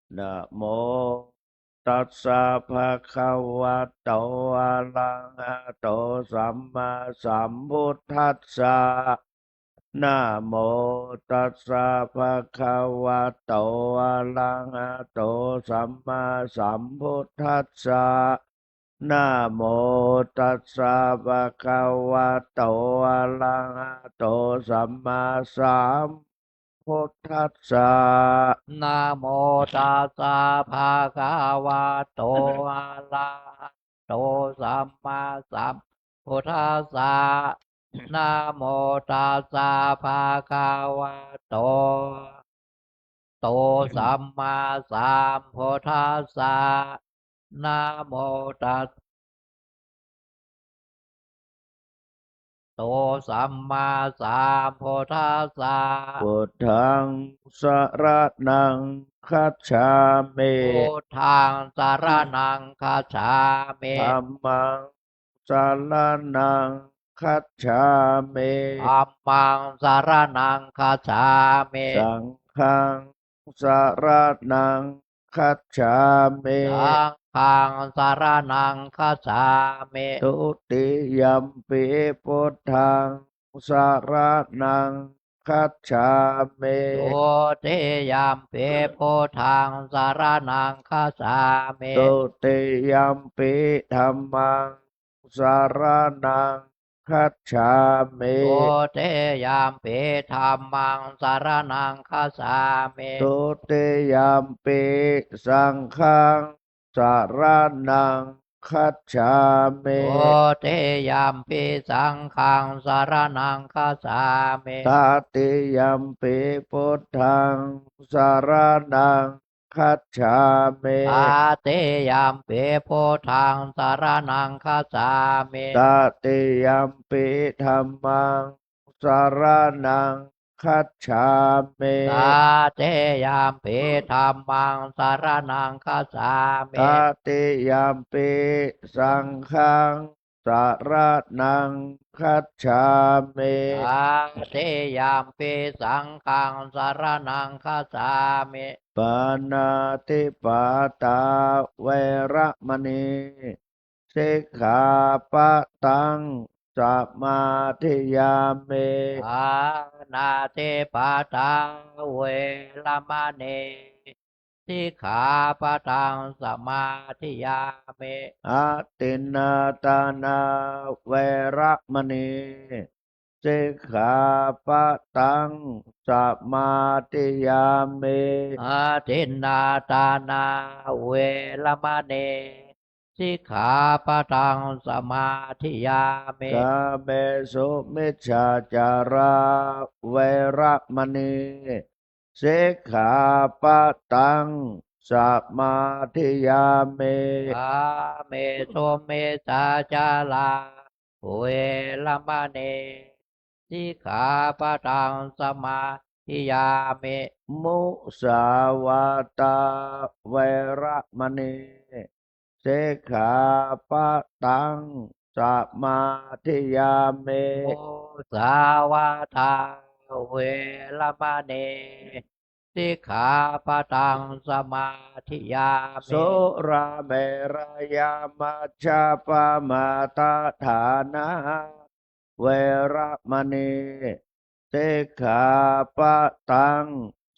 Namo tassa bhagavato arahato sammāsambuddhassa. Namo tassa bhagavato arahato sammāsambuddhassa. Namo tassa bhagavato arahato sammāsambuddhassa. Namo tassa bhagavato arahato sammāsambuddhassa. Namo tassa bhagavato to sammāsambuddhassa. Namo tassa to sammāsambuddhassa. Buddhaṃ saraṇaṃ gacchāmi. Buddhaṃ saraṇaṃ gacchāmi. Dhammaṃ saraṇaṃ gacchāmi. Dhammaṃ saraṇaṃ gacchāmi. Saṅghaṃ saraṇaṃ gacchāmi. Saṅghaṃ saraṇaṃ gacchāmi. Dutiyampi buddhaṃ saraṇaṃ gacchāmi. Dutiyampi buddhaṃ saraṇaṃ gacchāmi. Dutiyampi dhammaṃ saraṇaṃ gacchāmi. Dutiyampi dhammaṃ saraṇaṃ gacchāmi. Dutiyampi saṅghaṃ saraṇaṃ gacchāmi. Dutiyampi saṅghaṃ saraṇaṃ gacchāmi. Tatiyampi buddhaṃ saraṇaṃ gacchāmi. Tatiyampi buddhaṃ saraṇaṃ gacchāmi. Tatiyampi dhammaṃ saraṇaṃ gacchāmi. Tatiyampi dhammaṃ saraṇaṃ gacchāmi. Tatiyampi saṅghaṃ saraṇaṃ gacchāmi. Tatiyampi saṅghaṃ saraṇaṃ gacchāmi. Pāṇātipātā veramaṇī sikkhāpadaṃ samādiyāmi. Pāṇātipātā veramaṇī sikkhāpadaṃ samādiyāmi. Adinnādānā veramaṇī sikkhāpadaṃ samādiyāmi. Adinnādānā veramaṇī sikkhāpadaṃ samādiyāmi. Kāmesu micchācārā veramaṇī sikkhāpadaṃ samādiyāmi. Kāmesu micchācārā veramaṇī sikkhāpadaṃ samādiyāmi. Musāvādā veramaṇī sikkhāpadaṃ samādiyāmi. Musāvādā veramaṇī sikkhāpadaṃ samādiyāmi. Surāmerayamajjapamādaṭṭhānā veramaṇī sikkhāpadaṃ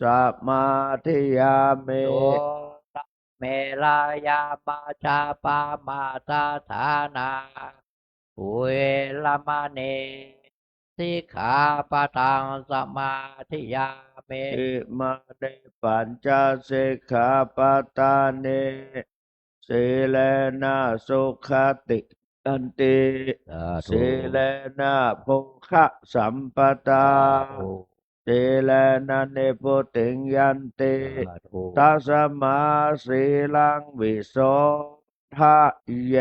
samādiyāmi. Surāmerayamajjapamādaṭṭhānā veramaṇī sikkhāpadaṃ samādiyāmi. Imāni pañca sikkhāpadāni สีเลนะสุขัตติง ยันติ สาธุ สีเลนะโภคะสัมปะทา สาธุ สีเลนะนิพพุติง ยันติ สาธุ ตัสมาสีลังวิโสทะเย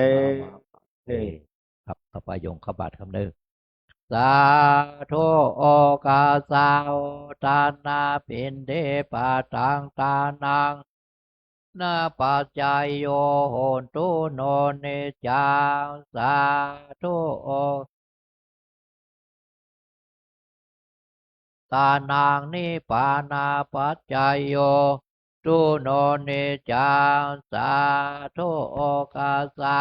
ครับ ต่อไปโยมเข้าบาตรครับเด้อ สาธุ โอคาสา อุทานะ ปิณฑิปาตัง ทานัง นะปัจจโย โหนตุ โน นิจจัง สาธุ โอ ทานัง นิพพานะปัจจโย โหนตุ โน นิจจัง สาธุ โอคาสา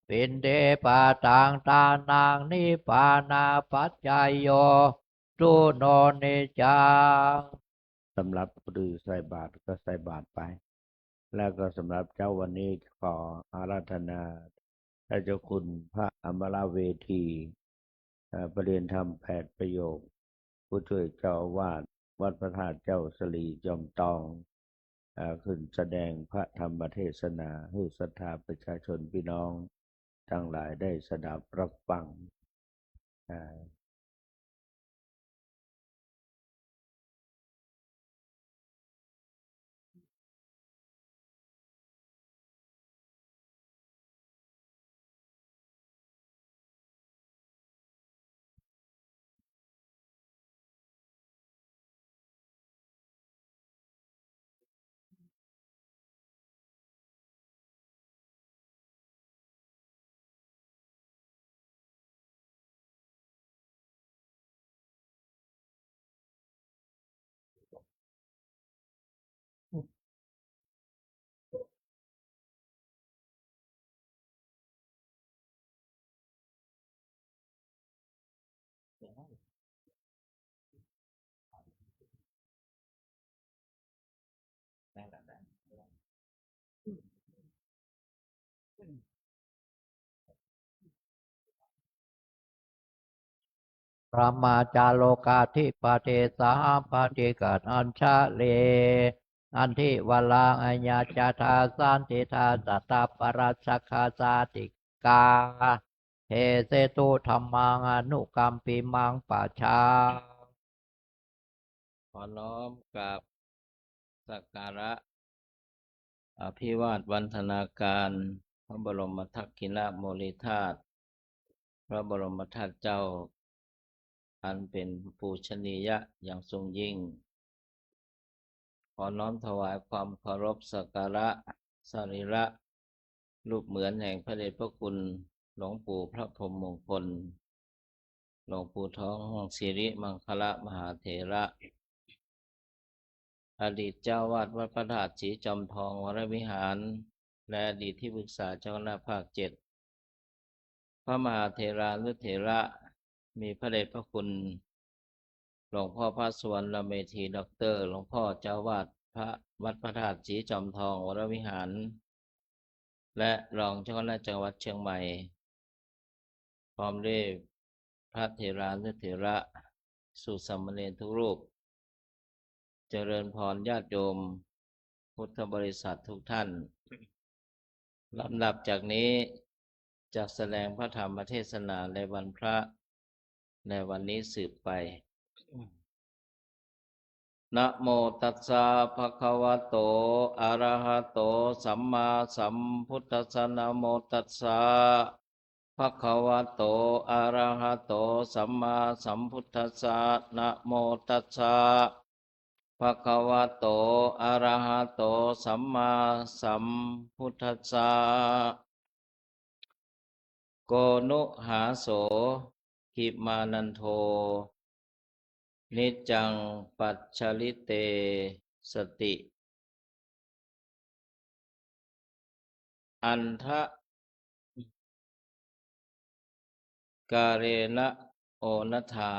ปิณฑิปาตัง ทานัง นิพพานะปัจจโย โหนตุ โน นิจจัง สำหรับผู้ใส่บาตรก็ใส่บาตรไป แล้วก็สำหรับเจ๊าวันนี้ขออาราธนาท่านเจ้าคุณพระอมรเวที เอ่อ ประเรียนธรรมแปดประโยค ผู้ช่วยเจ้าอาวาสวัดพระธาตุเจ้าสะหลีจอมตอง เอ่อ ขึ้นแสดงพระธรรมเทศนาหื้อศรัทธาประชาชนพี่น้องตังหลายได้สดับรับฟัง เอ่อ พระมาจาโลกาธิปติสาปฏิกัตอัญชลี อันทิวารังอายาจาทาสันติทาสัตตปรัสสะคาสาติกา เทเสตุธัมมังอนุกัมปิมังปะชา ขอน้อมกราบสักการะอภิวาทวัณฑนาการพระบรมทักขิณโมลีธาตุ พระบรมธาตุเจ้า อันเป็นปูชนียะอย่างสูงยิ่ง ขอน้อมถวายความเคารพสักการะสรีระรูปเหมือนแห่งพระเดชพระคุณหลวงปู่พระพรหมมงคล หลวงปู่ทองสิริมังคละมหาเถระ อดีตเจ้าวาดวัดพระธาตุศรีจอมทองวรวิหาร และอดีตที่ปรึกษาเจ้าคณะภาคเจ็ด พระมหาเถรานุเถระ มีพระเดชพระคุณ หลวงพ่อพระสุวรรณเมธี ด็อกเตอร์ หลวงพ่อเจ้าวาดพระวัดพระธาตุศรีจอมทองวรวิหาร และรองเจ้าคณะจังหวัดเชียงใหม่ พร้อมด้วยพระเถรานุเถระ สูตรสามเณรทุกรูป เจริญพรญาติโยมพุทธบริษัททุกท่าน ลำดับจากนี้จะแสดงพระธรรมเทศนาในวันพระ ในวันนี้สืบไป นะโมตัสสะ ภะคะวะโต อะระหะโต สัมมาสัมพุทธัสสะ นะโมตัสสะ ภะคะวะโต อะระหะโต สัมมาสัมพุทธัสสะ นะโมตัสสะ ภะคะวะโต อะระหะโต สัมมาสัมพุทธัสสะ โกณุหาโส หิมานันโท นิจจัง ปัจฉริเตสติ อัณฑะ กาเรณะ โอณัฏฐา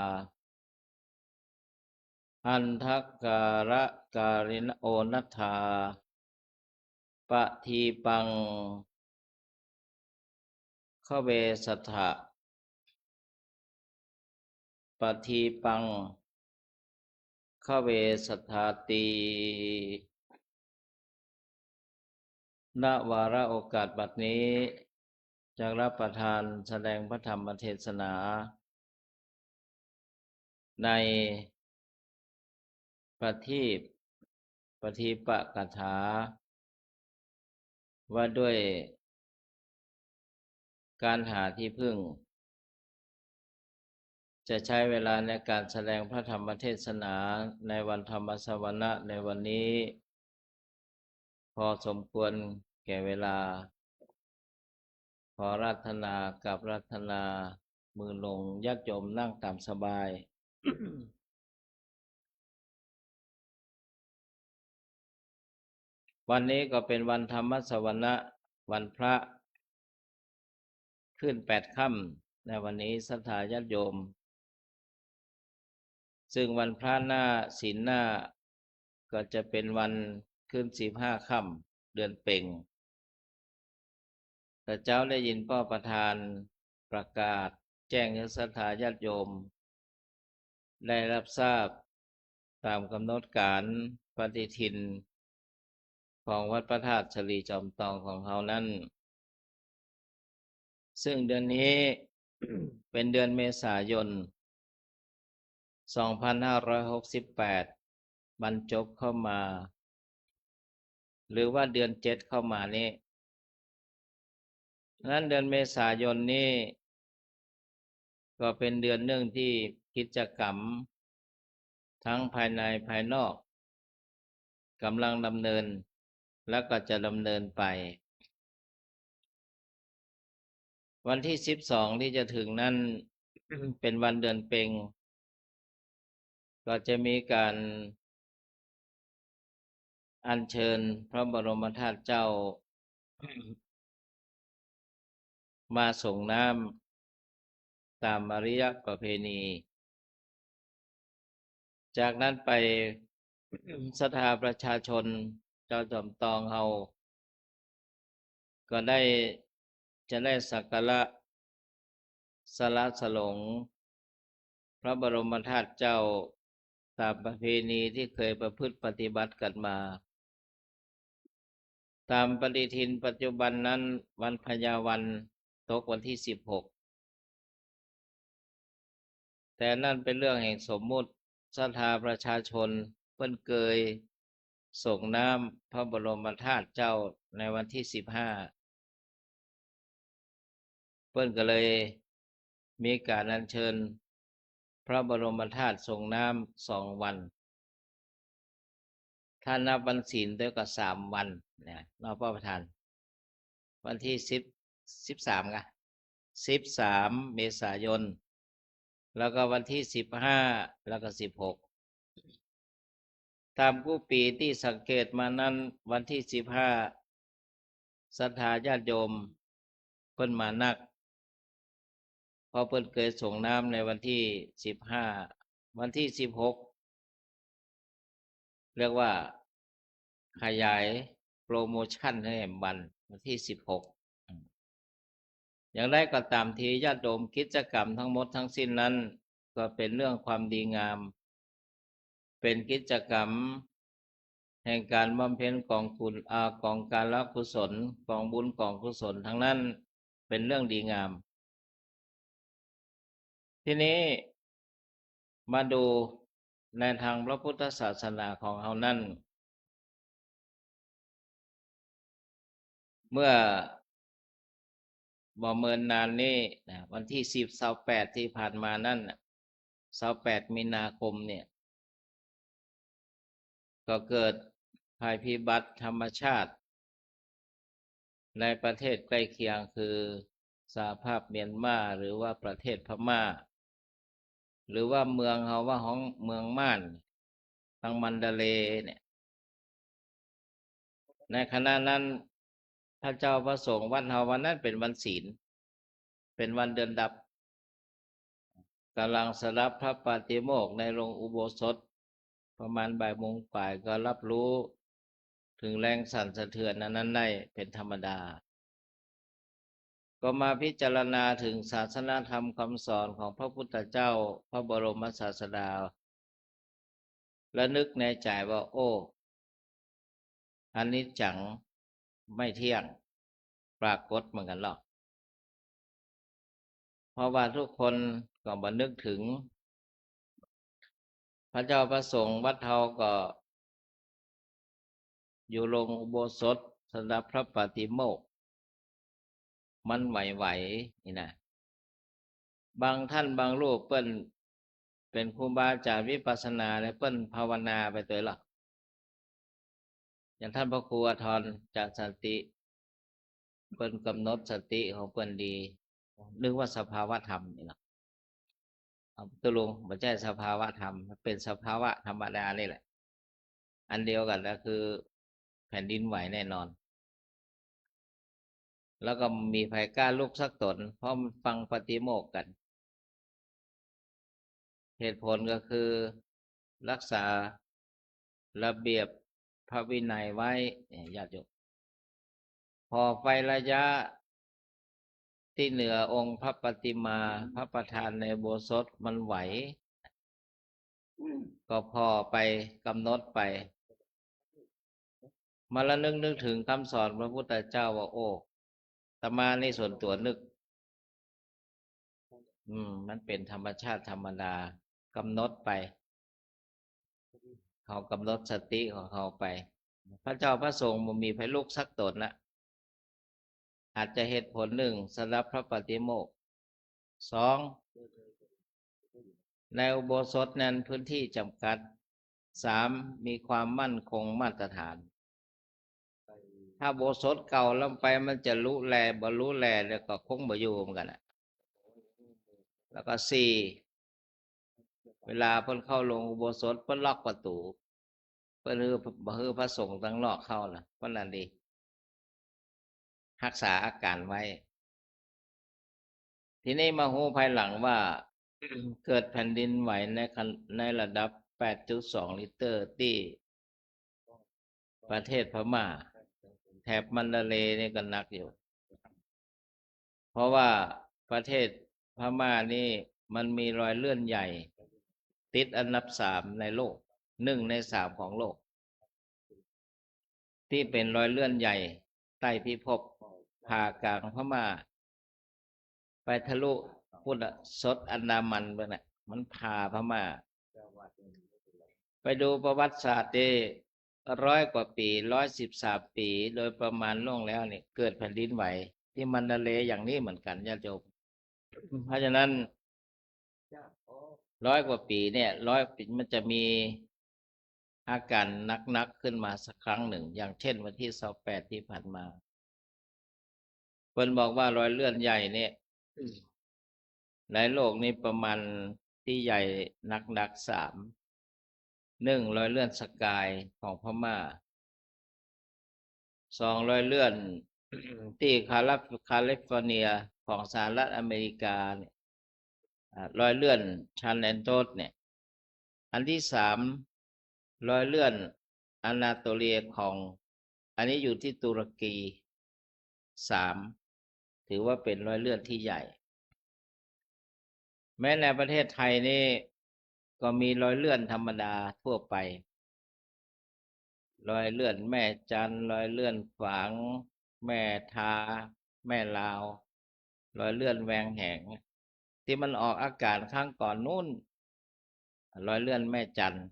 อัณฑะ การะ กาเรณะ โอณัฏฐา ปะทีปัง ขเวสัทธะ ปะทีปัง ขเวสัทธาติ ณ วาระโอกาสบัดนี้ จะรับประทานแสดงพระธรรมเทศนา ในประทีป ประทีปกถา ว่าด้วยการหาที่พึ่ง จะใช้เวลาในการแสดงพระธรรมเทศนาในวันธรรมสวนะในวันนี้ พอสมควรแก่เวลา ขออาราธนา กราบอาราธนา มือลง ญาติโยมนั่งตามสบาย วันนี้ก็เป็นวันธรรมสวนะ วันพระ ขึ้นแปดค่ำ ในวันนี้ศรัทธาญาติโยม ซึ่งวันพระหน้าศีลหน้า ก็จะเป็นวันขึ้นสิบห้าค่ำ เดือนเป็ง แต่เจ๊าได้ยินป้อประธานประกาศแจ้งให้ศรัทธาญาติโยม ได้รับทราบตามกำหนดการปฏิทินของวัดพระธาตุสะหลีจอมตองของเฮานั้น ซึ่งเดือนนี้ เป็นเดือนเมษายน สองพันห้าร้อยหกสิบแปด บรรจบเข้ามา หรือว่าเดือนเจ็ดเข้ามานี้ นั้นเดือนเมษายนนี้ ก็เป็นเดือนหนึ่งที่กิจกรรม ทั้งภายในภายนอก กำลังดำเนิน และก็จะดำเนินไป วันที่สิบสองที่จะถึงนั้น เป็นวันเดือนเป็ง ก็จะมีการอัญเชิญพระบรมธาตุเจ้า มาสรงน้ำตามอาริยประเพณี จากนั้นไป ศรัทธาประชาชนเจ้าจอมตองเฮา ก็ได้ จะได้สักการะสละสลงพระบรมธาตุเจ้า ตามประเพณีที่เคยประพฤติปฏิบัติกันมา ตามปฏิทินปัจจุบันนั้น วันพญาวันตกวันที่สิบหก แต่นั่นเป็นเรื่องแห่งสมมุติ ศรัทธาประชาชนเปิ้นเกยสรงน้ำพระบรมธาตุเจ้าในวันที่สิบห้า เปิ้นก็เลยมีการอัญเชิญพระบรมธาตุสรงน้ำสองวัน ถ้านับวันศีลด้วยก็สามวันนะ เนาะป้อประธาน วันที่สิบ สิบสามกะ สิบสามเมษายน แล้วก็วันที่สิบห้า แล้วก็สิบหก ตามกู้ปี๋ตี้สังเกตมานั้น วันที่สิบห้า ศรัทธาญาติโยมเปิ้นมานัก เพราะเปิ้นเกยสรงน้ำในวันที่สิบห้า วันที่สิบหก เรียกว่าขยายโปรโมชั่นให้แหมวัน วันที่สิบหก อืม อย่างไรก็ตามที ญาติโยม กิจกรรมทั้งหมดทั้งสิ้นนั้น ก็เป็นเรื่องความดีงาม เป็นกิจกรรมแห่งการบำเพ็ญกองกุศล อ่า กองการละกุศล กองบุญกองกุศลทั้งนั้น เป็นเรื่องดีงาม ทีนี้มาดูในทางพระพุทธศาสนาของเฮานั้น เมื่อบ่เมินนานนี้นะ วันที่สิบ ซาวแปด ที่ผ่านมานั่นน่ะ ซาวแปด มีนาคมเนี่ย ก็เกิดภัยพิบัติธรรมชาติ ในประเทศใกล้เคียงคือสหภาพเมียนมา หรือว่าประเทศพม่า หรือว่าเมืองเฮาว่าฮ้องเมืองม่าน ทางมันดาเลย์เนี่ย ในขณะนั้น พระเจ้าพระสงฆ์วัดเฮาวันนั้นเป็นวันศีล เป็นวันเดือนดับ กำลังสดับพระปาติโมกข์ในโรงอุโบสถ ประมาณบ่ายโมงปลายก็รับรู้ถึงแรงสั่นสะเทือนอันนั้นได้เป็นธรรมดา ก็มาพิจารณาถึงศาสนธรรมคำสอนของพระพุทธเจ้า พระบรมศาสดา และนึกในใจว่า โอ้ อนิจจัง ไม่เที่ยง ปรากฏเหมือนกั๋นลอ เพราะว่าทุกคนก็บ่นึกถึง พระเจ้าพระสงฆ์วัดเฮาก็อยู่โรงอุโบสถสำหรับพระปาฏิโมกข์ มันไหวๆ นี่นะ บางท่านบางรูปเปิ้นเป๋นครูบาอาจ๋ารย์วิปัสสนาแล้วเปิ้นภาวนาไปตวยลอ อย่างท่านพระครูอาทรจาสันติ เปิ้นกำหนดสติของเปิ้นดี นึกว่าสภาวะธรรมนี่ลอ เอา ตกลงบ่ใจ้สภาวะธรรม มันเป๋นสภาวะธรรมดานี่แหละ อันเดียวกั๋นก็คือแผ่นดินไหวแน่นอน แล้วก็บ่มีใผกล้าลุกสักต๋น เพราะมันฟังปาฏิโมกข์กั๋น เหตุผลก็คือรักษาระเบียบพระวินัยไว้ เนี่ย ญาติโยม ผ่อไฟระยะตี้เหนือองค์พระปฏิมา พระประธานในอุโบสถมันไหว ก็ผ่อไป กำหนดไป มาระลึกนึกถึงกำสอนพระพุทธเจ้าว่า โอ้ อาตมานี่ส่วนตั๋วนึก อืม มันเป๋นธรรมชาติธรรมดา กำหนดไป เขากำหนดสติของเขาไป พระเจ้าพระสงฆ์บ่มีใผลุกสักต๋นนะ อาจจะเหตุผลนึ่งสำหรับพระปาฏิโมกข์ สอง ในอุโบสถนั้นพื้นที่จ๋ำกัด สาม มีความมั่นคงมาตรฐาน ถ้าอุโบสถเก่าล้ำไปมันจะหรูแหร่ บ่หรูแหร่แล้วก็คงบ่อยู่เหมือนกั๋นนะ แล้วก็สี่ เวลาเปิ้นเข้าโรงอุโบสถเปิ้นล็อกประตู๋ เปิ้นหื้อ บ่หื้อพระสงฆ์ตังนอกเข้านะ เปิ้นอันนี้ ฮักษาอาการไว้ ทีนี้มาฮู้ภายหลังว่า เกิดแผ่นดินไหวในขณะ ในระดับแปดจุดสองริกเตอร์ตี้ประเทศพม่า แถบมันดาเลย์นี่ก็หนักอยู่ เพราะว่าประเทศพม่านี่มันมีรอยเลื่อนใหญ่ ติดอันดับสามในโลก หนึ่งในสามของโลก ตี้เป๋นรอยเลื่อนใหญ่ใต้พิภพ ผ่ากลางพม่า ไปทะลุพุทธสดอันดามันไปน่ะ มันผ่าพม่า ไปดูประวัติศาสตร์ตี้ ร้อยกว่าปี๋ ร้อยสิบสามปี๋ โดยประมาณล่วงแล้วนี่ เกิดแผ่นดินไหวตี้มันดาเลย์อย่างนี้เหมือนกั๋น ญาติโยม เพราะฉะนั้น ร้อยกว่าปี๋เนี่ย ร้อยปี๋ มันจะมีอาการหนักๆ ขึ้นมาสักครั้งนึ่ง อย่างเช่นวันตี้ซาวแปดตี้ผ่านมา เปิ้นบอกว่ารอยเลื่อนใหญ่เนี่ย ในโลกนี้ประมาณตี้ใหญ่หนักๆ สาม หนึ่ง รอยเลื่อนสกายของพม่า สอง รอยเลื่อนตี้คาลิฟ- คาลิฟอร์เนียของสหรัฐอเมริกาเนี่ย อ่า รอยเลื่อนซันแอนโตสเนี่ย อันตี้สาม รอยเลื่อนอนาโตเลียของ อันนี้อยู่ตี้ตุรกี สาม ถือว่าเป๋นรอยเลื่อนตี้ใหญ่ แม้ในประเทศไทยนี่ก็มีรอยเลื่อนธรรมดาทั่วไป รอยเลื่อนแม่จันทน์ รอยเลื่อนฝาง แม่ทา แม่ลาว รอยเลื่อนแวงแหง ตี้มันออกอาก๋านครั้งก่อนนู้น รอยเลื่อนแม่จันทน์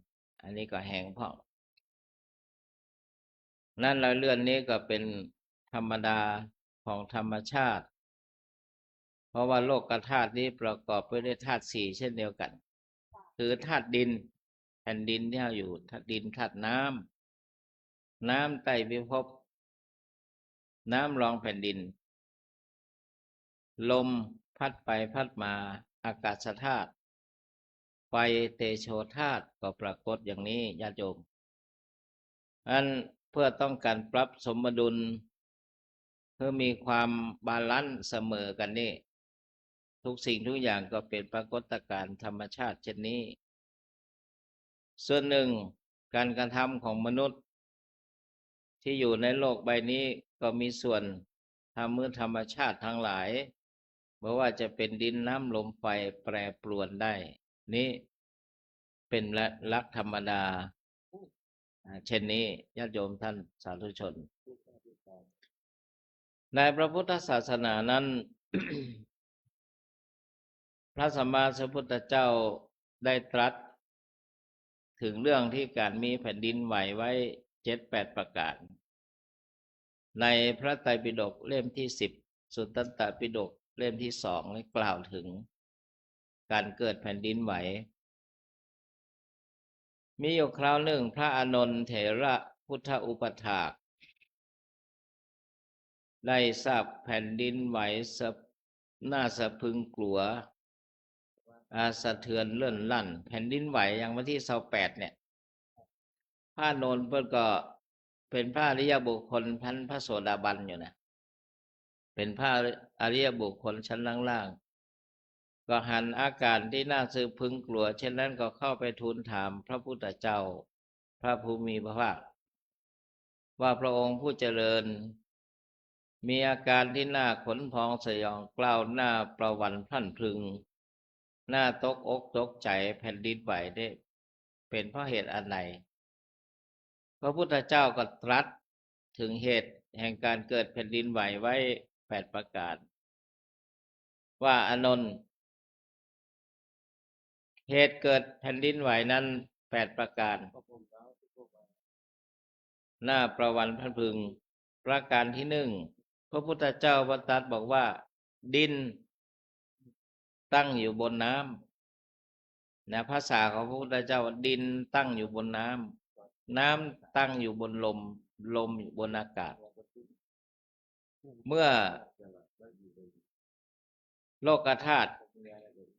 อันนี้ก็แหงพ่อง นั้นรอยเลื่อนนี้ก็เป๋นธรรมดาของธรรมชาติ เพราะว่าโลกธาตุนี้ประกอบไปด้วยธาตุสี่เช่นเดียวกั๋น คือธาตุดิน แผ่นดินตี้เฮาอยู่ ธาตุดิน ธาตุน้ำ น้ำใต้พิภพ น้ำรองแผ่นดิน ลมพัดไปพัดมา อากาศธาตุ ไฟเตโชธาตุ ก็ปรากฏอย่างนี้ ญาติโยม อันเพื่อต้องก๋านปรับสมดุล หื้อมีความบาลานซ์เสมอกั๋นนี่ ทุกสิ่งทุกอย่างก็เป๋นปรากฏการณ์ธรรมชาติเช่นนี้ ส่วนนึ่ง ก๋านกระทำของมนุษย์ตี้อยู่ในโลกใบนี้ก็มีส่วนทำหื้อธรรมชาติตังหลาย บ่ว่าจะเป๋นดินน้ำลมไฟแปรปรวนได้ นี้เป๋นหลักธรรมดา อ่า เช่นนี้ ญาติโยมท่านสาธุชน ในพระพุทธศาสนานั้น พระสัมมาสัมพุทธเจ้าได้ตรัสเถิงเรื่องตี้ก๋านมีแผ่นดินไหวไว้เจ็ดแปดประก๋าน ในพระไตรปิฎกเล่มตี้สิบ สุตตันตปิฎกเล่มตี้สอง ได้กล่าวเถิงก๋านเกิดแผ่นดินไหว มีอยู่คราวนึ่ง พระอานนทเถระพุทธอุปัฏฐาก ได้ทราบแผ่นดินไหวสะ น่าสะพรึงกลัว อ่า สะเทือนเลื่อนลั่น แผ่นดินไหวอย่างวันตี้ซาวแปดเนี่ย พระอานนท์เปิ้นก็เป๋นพระอริยบุคคลชั้นพระโสดาบันอยู่นะ เป๋นพระอริยบุคคลชั้นล่างๆ ก็หันอาก๋านตี้น่าสะพรึงกลัว เช่นนั้นก็เข้าไปทูลถามพระพุทธเจ้า พระผู้มีพระภาค ว่าพระองค์ผู้เจริญ มีอาก๋านตี้น่าขนพองสยองกล้าว น่าประหวั่นพรั่นพรึง น่าตกอกตกใจ๋ แผ่นดินไหวเนี่ย เป๋นเพราะเหตุอันใด พระพุทธเจ้าก็ตรัสเถิงเหตุแห่งก๋านเกิดแผ่นดินไหวไว้แปดประก๋าน ว่า อานนท์ เหตุเกิดแผ่นดินไหวนั้นแปดประก๋าน น่าประหวั่นพรั่นพรึง ประก๋านตี้นึ่ง พระพุทธเจ้าประตรัสบอกว่า ดินตั้งอยู่บนน้ำ นะ ภาษาของพระพุทธเจ้าว่า ดินตั้งอยู่บนน้ำ น้ำตั้งอยู่บนลม ลมอยู่บนอากาศ เมื่อโลกธาตุ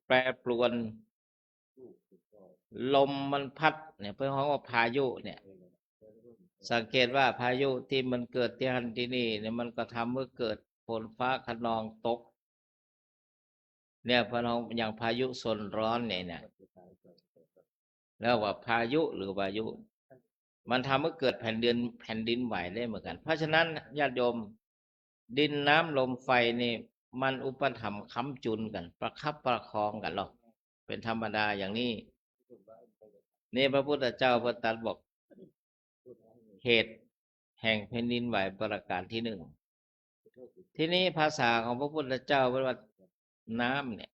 แปรปรวน ลมมันพัดเนี่ย เปิ้นฮ้องว่าพายุเนี่ย สังเกตว่าพายุตี้มันเกิดตี้หั้นตี้นี่เนี่ย มันก็ทำหื้อเกิดฝนฟ้าคะนองตก เนี่ย เปิ้นฮ้องอย่างพายุโซนร้อนเนี่ยนะ แล้วว่าพายุหรือวายุ มันทำให้เกิดแผ่นดิน แผ่นดินไหวได้เหมือนกัน เพราะฉะนั้นญาติโยม ดินน้ำลมไฟนี่มันอุปถัมภ์ค้ำจุนกั๋น ประคับประคองกั๋นหรอก เป๋นธรรมดาอย่างนี้ นี่พระพุทธเจ้าเปิ้นตรัสบอก เหตุแห่งแผ่นดินไหวประก๋านตี้นึ่ง ทีนี้ภาษาของพระพุทธเจ้าเปิ้นว่าน้ำเนี่ย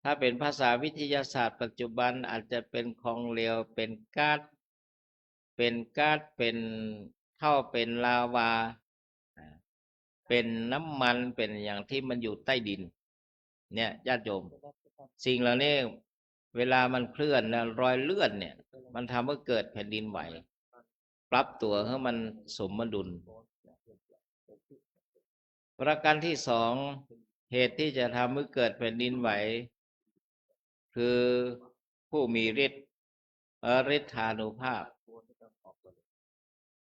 ถ้าเป๋นภาษาวิทยาศาสตร์ปัจจุบันอาจจะเป๋นของเหลว เป๋นก๊าซ เป๋นก๊าซ เป๋นเถ้า เป๋นลาวา อ่า เป๋นน้ำมัน เป๋นอย่างตี้มันอยู่ใต้ดิน เนี่ย ญาติโยม สิ่งเหล่านี้เวลามันเคลื่อนนะ รอยเลื่อนเนี่ย มันทำให้เกิดแผ่นดินไหว ปรับตั๋วหื้อมันสมดุล ประก๋านตี้สอง เหตุตี้จะทำหื้อเกิดแผ่นดินไหว คือผู้มีฤทธิ์ ฤทธานุภาพ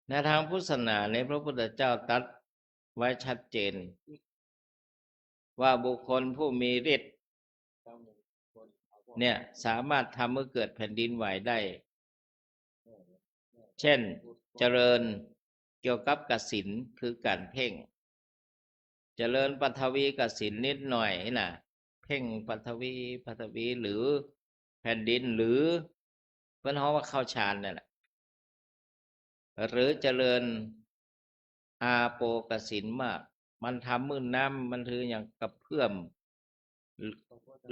ในทางพุทธศาสนาเนี่ย พระพุทธเจ้าตรัสไว้ชัดเจน ว่าบุคคลผู้มีฤทธิ์เนี่ย สามารถทำหื้อเกิดแผ่นดินไหวได้ เช่น เจริญเกี่ยวกับกสิณ คือก๋านเพ่ง เจริญปฐวีกสิณนิดหน่อยนะ เพ่งปฐวี ปฐวี หรือแผ่นดิน หรือเปิ้นฮ้องว่าเข้าฌานนั่นแหละ หรือเจริญอาโปกสิณมาก มันทำหื้อน้ำมันคืออย่างกระเพื่อม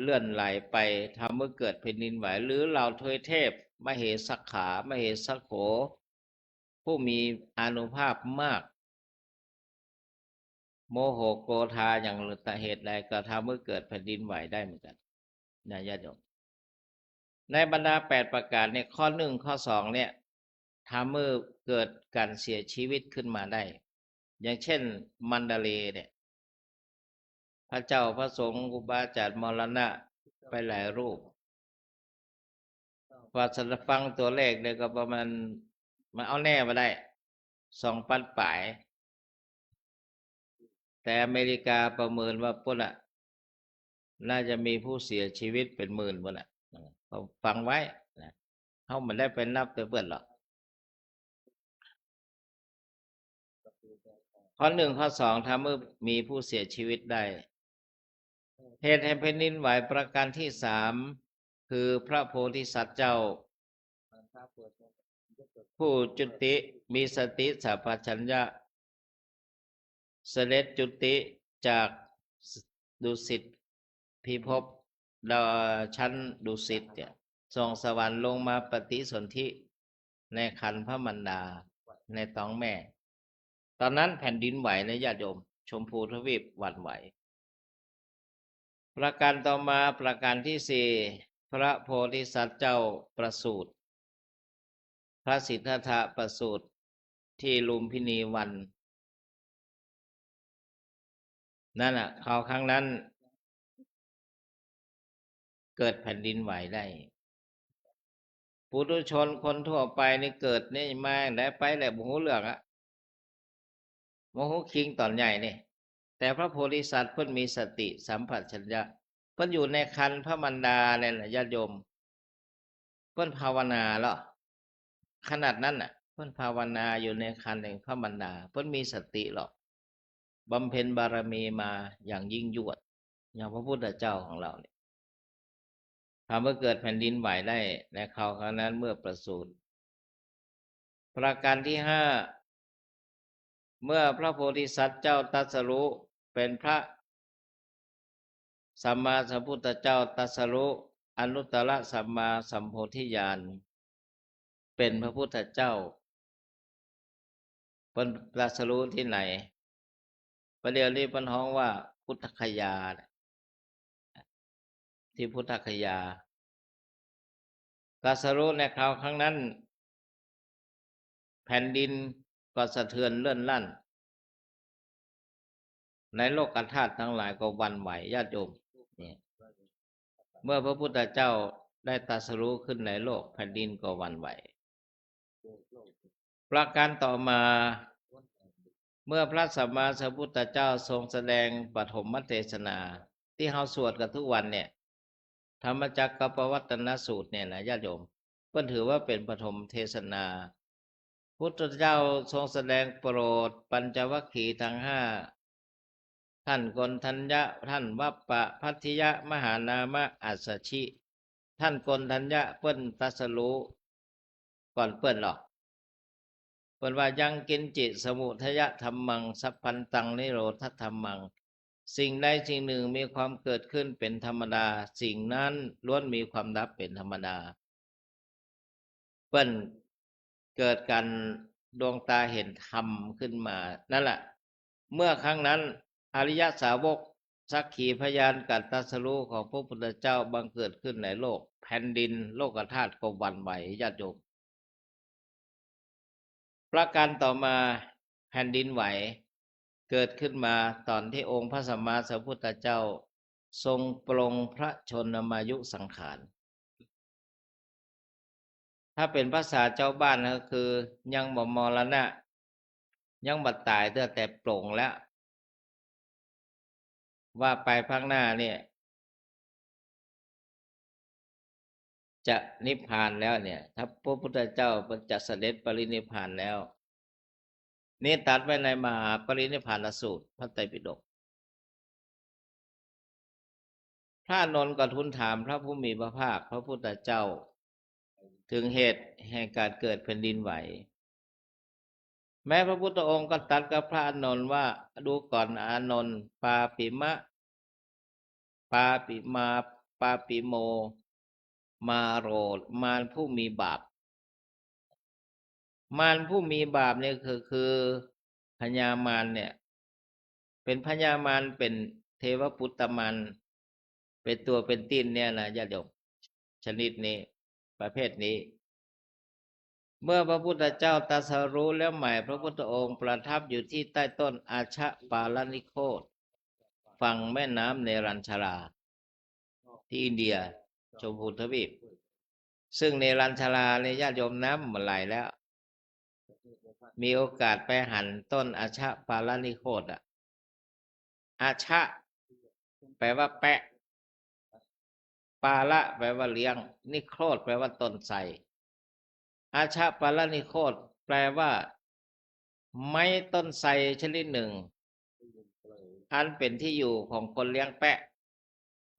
เลื่อนไหลไป ทำหื้อเกิดแผ่นดินไหว หรือเหล่าทวยเทพ มเหสขา มเหสโข ผู้มีอานุภาพมาก โมโหโกธา อย่างเหตุใดก็ทำหื้อเกิดแผ่นดินไหวได้เหมือนกั๋น นะญาติโยม ในบรรดาแปดประก๋านเนี่ย ข้อนึ่ง ข้อสองเนี่ย ทำหื้อเกิดก๋านเสียชีวิตขึ้นมาได้ อย่างเช่น มันดาเลย์เนี่ย พระเจ้าพระสงฆ์ครูบาอาจ๋ารย์มรณะไปหลายรูป กว่าจะฟังตั๋วเลขเนี่ยก็ประมาณ มันเอาแน่บ่ได้ สองปันป๋าย แต่อเมริกาประเมินว่าปู้นน่ะ น่าจะมีผู้เสียชีวิตเป๋นหมื่นปู้นน่ะ นะ ก็ฟังไว้นะ เฮาบ่ได้ไปนับไปเปิ้นหรอก ข้อนึ่ง ข้อสอง ทำหื้อมีผู้เสียชีวิตได้ เหตุแห่งแผ่นดินไหวประก๋านตี้สาม คือพระโพธิสัตว์เจ้า ผู้จุติ มีสติสัมปชัญญะ เสด็จจุติจากดุสิตพิภพ ดาวชั้นดุสิตเนี่ย ส่งสวรรค์ลงมาปฏิสนธิในครรภ์พระมารดา ในต๊องแม่ ตอนนั้นแผ่นดินไหวนะญาติโยม ชมพูทวีปหวั่นไหว ประการต่อมา ประการที่สี่ พระโพธิสัตว์เจ้าประสูติ พระสิทธัตถะประสูติที่ลุมพินีวัน นั่นน่ะ คราวครั้งนั้น เกิดแผ่นดินไหวได้ ปุถุชนคนทั่วไปนี่เกิดนี่มาอย่างใดไปแหละ บ่ฮู้เรื่องอะ บ่ฮู้คิงต๋อนใหญ่นี่ แต่พระโพธิสัตว์เปิ้นมีสติสัมปชัญญะ เปิ้นอยู่ในครรภ์พระมารดาเนี่ยนะญาติโยม เปิ้นภาวนาเหรอ ขนาดนั้นน่ะ เปิ้นภาวนาอยู่ในครรภ์แห่งพระมารดา เปิ้นมีสติเหรอ บำเพ็ญบารมีมาอย่างยิ่งยวด อย่างพระพุทธเจ้าของเราเนี่ย ทำให้เกิดแผ่นดินไหวได้ในคราวครั้งนั้นเมื่อประสูติ ประการที่ห้า เมื่อพระโพธิสัตว์เจ้าตรัสรู้เป็นพระสัมมาสัมพุทธเจ้า ตรัสรู้อนุตตรสัมมาสัมโพธิญาณ เป็นพระพุทธเจ้า เปิ้นตรัสรู้ตี้ไหน ประเดี๋ยวนี้เปิ้นฮ้องว่าพุทธคยา ตี้พุทธคยา ตรัสรู้ในคราวครั้งนั้น แผ่นดินก็สะเทือนเลื่อนลั่น ในโลกธาตุทั้งหลายก็หวั่นไหว ญาติโยม เนี่ย เมื่อพระพุทธเจ้าได้ตรัสรู้ขึ้นในโลก แผ่นดินก็หวั่นไหว ประการต่อมา เมื่อพระสัมมาสัมพุทธเจ้าทรงแสดงปฐมเทศนา ตี้เฮาสวดกั๋นทุกวันเนี่ย ธรรมจักรกัปปวัตตนสูตรเนี่ยนะญาติโยม เปิ้นถือว่าเป๋นปฐมเทศนา พุทธเจ้าทรงแสดงโปรดปัญจวัคคีย์ทั้งห้า ท่านโกณฑัญญะ ท่านวัปปะพัททิยะ มหานามะ อัสสชิ ท่านโกณฑัญญะเปิ้นตรัสรู้ก่อนเปิ้นหรอก เปิ้นว่า ยังกิญจิสมุทยะธัมมัง สัพพันตังนิโรธธัมมัง สิ่งใดสิ่งหนึ่งมีความเกิดขึ้นเป๋นธรรมดา สิ่งนั้นล้วนมีความดับเป๋นธรรมดา เปิ้นเกิดก๋านดวงต๋าหันธรรมขึ้นมา นั่นแหละ เมื่อครั้งนั้น อริยสาวกสักขีพยานก๋านตรัสรู้ของพระพุทธเจ้าบังเกิดขึ้นในโลก แผ่นดินโลกธาตุก็หวั่นไหว ญาติโยม ประการต่อมา แผ่นดินไหว เกิดขึ้นมาต๋อนตี้องค์พระสัมมาสัมพุทธเจ้าทรงปลงพระชนมายุสังขาร ถ้าเป๋นภาษาจาวบ้านก็คือ ยังบ่มรณะ ยังบ่ต๋ายเตื้อ แต่ปลงแล้ว ว่าไปภาคหน้าเนี่ย จะนิพพานแล้วเนี่ย ถ้าพระพุทธเจ้าจะเสด็จปรินิพพานแล้ว นี่ตรัสไว้ในมหาปรินิพพานสูตร พระไตรปิฎก พระอานนท์ก็ทูลถามพระผู้มีพระภาคพระพุทธเจ้า ถึงเหตุแห่งก๋านเกิดแผ่นดินไหว แม้พระพุทธองค์ก็ตรัสกับพระอานนท์ว่า ดูก่อนอานนท์ ปาปิมะ ปาปิมา ปาปิโม มาโรด มารผู้มีบาป มารผู้มีบาปเนี่ยคือ คือพญามารเนี่ย เป๋นพญามาร เป๋นเทวปุตตมาร เป๋นตั๋วเป๋นตี๋นเนี่ยนะญาติโยม ชนิดนี้ ประเภทนี้ เมื่อพระพุทธเจ้าตรัสรู้แล้วใหม่ พระพุทธองค์ประทับอยู่ที่ใต้ต้นอาชปาลนิโคธ ฝั่งแม่น้ำเนรัญชรา ที่อินเดีย ชมพูทวีป ซึ่งเนรัญชราเนี่ยญาติโยม น้ำมันไหลแล้ว มีโอกาสไปหันต้นอาชปาลนิโคธอะ อาชะ แปลว่าแปะ ปาละ แปลว่าเลี้ยง นิโคธ แปลว่าต้นไทร อาชปาลนิโคธ แปลว่า ไม้ต้นไทรชนิดหนึ่ง อันเป๋นที่อยู่ของคนเลี้ยงแปะ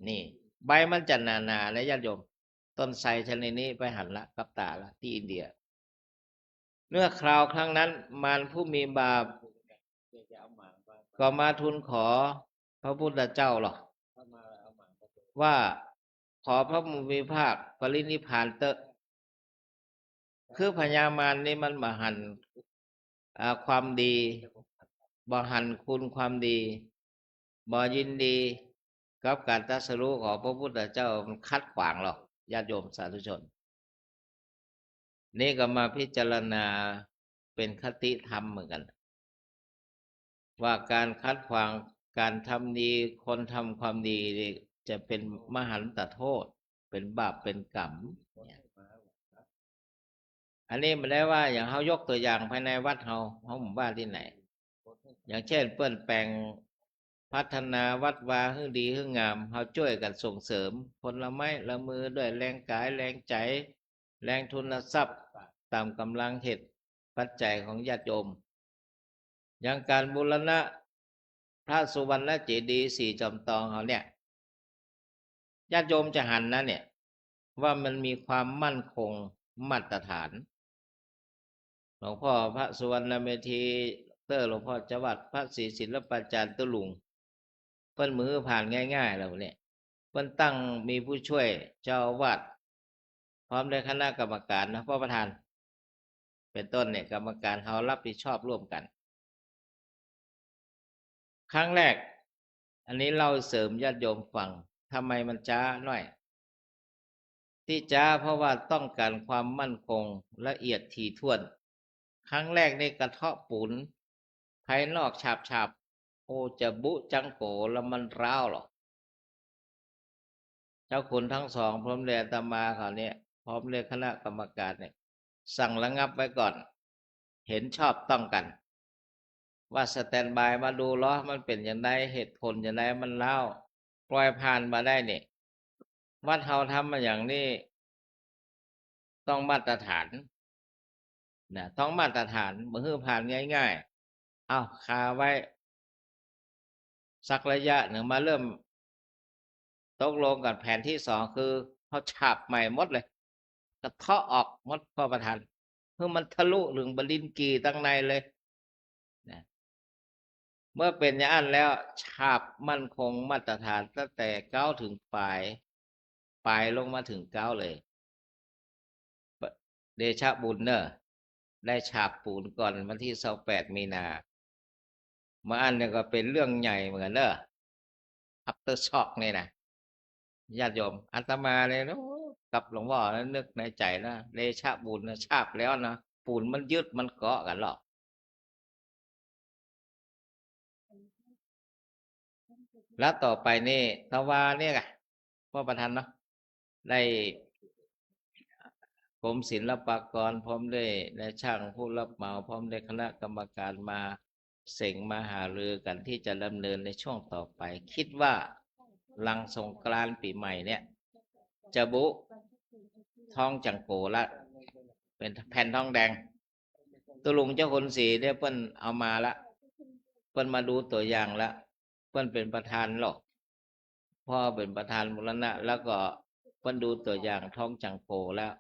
นี่ ใบมันจะหนาๆ นะญาติโยม ต้นไทรชนิดนี้ไปหันละ กับต๋าละ ที่อินเดีย เมื่อคราวครั้งนั้น มารผู้มีบาป ต่อมาทูลขอพระพุทธเจ้าหรอก ว่าขอพระผู้มีพระภาคปรินิพพานเต๊อะ คือพญามารนี่มันบ่หัน อ่า ความดี บ่หันคุณความดี บ่ยินดีกับการตรัสรู้ของพระพุทธเจ้า มันขัดขวางหรอก ญาติโยมสาธุชน นี่ก็มาพิจารณาเป็นคติธรรมเหมือนกัน ว่าการขัดขวางการทำดี คนทำความดีนี่จะเป็นมหันตโทษ เป็นบาปเป็นกรรมเนี่ย อันนี้บ่ได้ว่าหยัง เฮายกตัวอย่างภายในวัดเฮา เฮาบ่ว่าตี้ไหน อย่างเช่น เปิ้นแป๋งพัฒนาวัดวาหื้อดีหื้องาม เฮาจ้วยกั๋นส่งเสริมคนละไม้ละมือ ด้วยแรงก๋ายแรงใจ๋ แรงทุนทรัพย์ ต๋ามก๋ำลังเหตุปัจจัยของญาติโยม อย่างก๋านบูรณะพระสุวรรณเจดีย์สี่จอมตองเฮาเนี่ย ญาติโยมจะหันนะเนี่ย ว่ามันมีความมั่นคงมาตรฐาน หลวงพ่อพระสุวรรณเมธี เต๊อะ หลวงพ่อจาวัด พระศรีศิลปาจารย์ตุ๊ลุง เปิ้นบ่หื้อผ่านง่ายๆ แล้วเนี่ย เปิ้นตั้งมีผู้ช่วยเจ้าอาวาส พร้อมด้วยคณะกรรมการนะ พ่อประธาน เป็นต้นเนี่ย กรรมการเฮารับผิดชอบร่วมกั๋น ครั้งแรก อันนี้เล่าเสริมญาติโยมฟัง ทำไมมันจ๊าหน้อย ตี้จ๊าเพราะว่าต้องก๋านความมั่นคงละเอียดถี่ถ้วน ครั้งแรกนี่กระเทาะปูนภายนอกฉาบๆ โอ้ จะบุจังโกแล้วมันร้าวหรอก เจ้าคุณทั้งสอง พร้อมด้วยอาตมาเขาเนี่ย พร้อมด้วยคณะกรรมการเนี่ย สั่งระงับไว้ก่อน เห็นชอบต้องกั๋น ว่าสแตนด์บายมาดูลอ มันเป๋นจาใด เหตุผลจาใด มันร้าว ปล่อยผ่านบ่ได้นี่ วัดเฮาทำมาอย่างนี้ ต้องมาตรฐานนะ ต้องมาตรฐาน บ่หื้อผ่านง่ายๆ เอาคาไว้ สักระยะหนึ่ง มาเริ่มตกลงกั๋นแผนตี้สอง คือเฮาฉาบใหม่หมดเลย กระเทาะออกหมด พ่อประธาน หื้อมันทะลุเถิงบรินทร์กี่ตังในเลยนะ เมื่อเป๋นอย่างอั้นแล้ว ฉาบมั่นคงมาตรฐานตั้งแต่เก๊าเถิงป๋าย ป๋ายลงมาเถิงเก๊าเลย เดชะบุญเน่อ ได้ฉาบปูนก่อนวันตี้ซาวแปดมีนา มาอันนี้ก็เป๋นเรื่องใหญ่เหมือนกั๋นเน่อ อัฟเตอร์ช็อกนี่นะ ญาติโยม อาตมาเนี่ย โอ้ กับหลวงพ่อนะ นึกในใจ๋นะ เดชะบุญนะ ฉาบแล้วนะ ปูนมันยึดมันเกาะกั๋นหรอก แล้วต่อไปนี่ ตะวาเนี่ยกะ พ่อประธานเนาะ ได้กรมศิลปากร พร้อมด้วยนายจ้างผู้รับเหมา พร้อมด้วยคณะกรรมการมาเสงมาหารือกั๋นตี้จะดำเนินในช่วงต่อไป กึ๊ดว่าหลังสงกรานต์ปี๋ใหม่เนี่ย จะบุท้องจังโกละ เป๋นแผ่นทองแดง ตุ๊ลุงเจ้าคุณศรีเนี่ยเปิ้นเอามาละ เปิ้นมาดูตั๋วอย่างละ เปิ้นเป๋นประธานหรอก พ่อเป๋นประธานบูรณะ แล้วก็เปิ้นดูตั๋วอย่างท้องจังโกแล้ว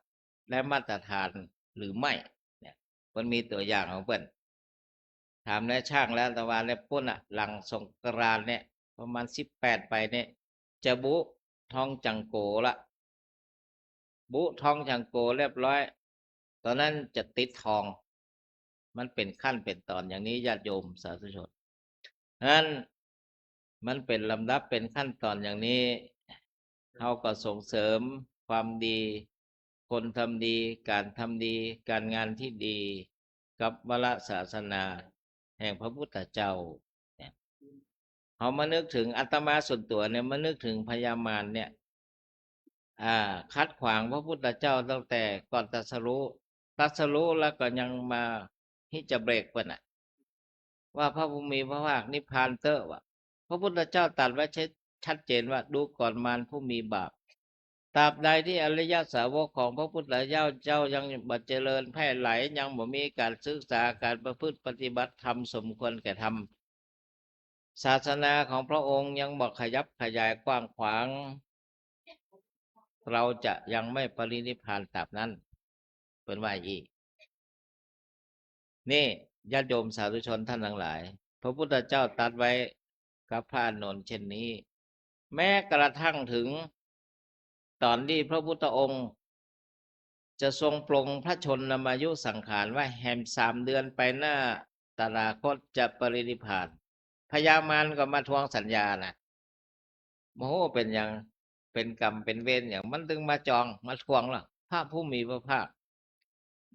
ได้มาตรฐานหรือไม่ เนี่ย เปิ้นมีตั๋วอย่างของเปิ้น ถามนายจ้างแล้ว ตะวาเนี่ยปู๊นน่ะ หลังสงกรานต์เนี่ย ประมาณสิบแปดไปเนี่ย จะบุท้องจังโกละ บุท้องจังโกเรียบร้อย ต๋อนนั้นจะติดทอง มันเป๋นขั้นเป๋นต๋อนอย่างนี้ ญาติโยมสาธุชน นั้นมันเป๋นลำดับเป๋นขั้นต๋อนอย่างนี้ เฮาก็ส่งเสริมความดี คนทำดี ก๋านทำดี ก๋านงานตี้ดี กับวรศาสนาแห่งพระพุทธเจ้าเนี่ย เฮามานึกเถิง อาตมาส่วนตั๋วเนี่ย มานึกเถิงพญามารเนี่ย อ่า ขัดขวางพระพุทธเจ้าตั้งแต่ก่อนตรัสรู้ ตรัสรู้แล้วก็ยังมาฮิจะเบรกเปิ้นน่ะ ว่าพระผู้มีพระภาคนิพพานเต๊อะว่ะ พระพุทธเจ้าตรัสไว้ชัด ชัดเจนว่า ดูก่อนมารผู้มีบาป ตราบใดที่อริยสาวกของพระพุทธเจ้า เจ้ายังบ่เจริญแพร่หลาย ยังบ่มีก๋านศึกษา ก๋านประพฤติปฏิบัติธรรมสมควรแก่ธรรม ศาสนาของพระองค์ยังบ่ขยับขยายกว้างขวาง เราจะยังไม่ปรินิพพานตราบนั้น เปิ้นว่าอี้ นี่ญาติโยมสาธุชนท่านทั้งหลาย พระพุทธเจ้าตรัสไว้กับพระอานนท์เช่นนี้ แม้กระทั่งถึงต๋อนตี้พระพุทธองค์จะทรงปลงพระชนมายุสังขารไว้แหมสามเดือนไปหน้าตถาคตจะปรินิพพาน พญามารก็มาทวงสัญญานะ บ่ฮู้เป๋นหยัง เป๋นกรรมเป๋นเวรหยัง มันจึงมาจอง มาทวงล่ะ พระผู้มีพระภาค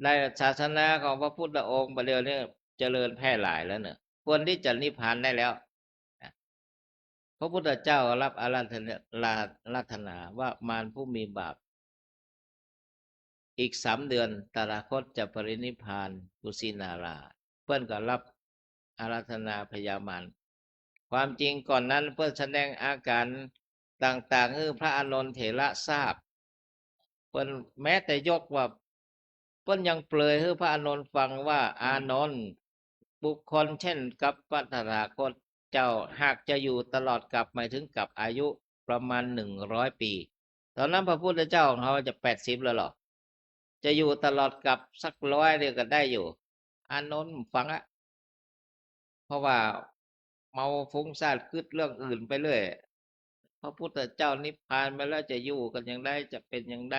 ในศาสนาของพระพุทธองค์บ่าเดี่ยวนี้เจริญแพร่หลายแล้วเน่อ ควรตี้จะนิพพานได้แล้วนะ พระพุทธเจ้ารับอาราธนา อาราธนาว่ามารผู้มีบาป อีกสามเดือนตถาคตจะปรินิพพานกุสินารา เปิ้นก็รับอาราธนาพญามาร ความจริงก่อนนั้นเปิ้นแสดงอาก๋ารต่างๆ หื้อพระอานนทเถระทราบ เปิ้นแม้แต่ยกว่า เปิ้นยังเปลยหื้อพระอานนท์ฟังว่า อานนท์ บุคคลเช่นกัปปะตถาคตเจ้า หากจะอยู่ตลอดกัป หมายถึงกัปอายุประมาณหนึ่งร้อยปี๋ ต๋อนนั้นพระพุทธเจ้าของเฮาจะแปดสิบแล้วเหรอ จะอยู่ตลอดกัปสักร้อยเดียวก็ได้อยู่ อานนท์ฟังอะ เพราะว่าเมาฟุ้งซ่านกึ๊ดเรื่องอื่นไปเรื่อย พระพุทธเจ้านิพพานไปแล้วจะอยู่กั๋นอย่างใด จะเป๋นอย่างใด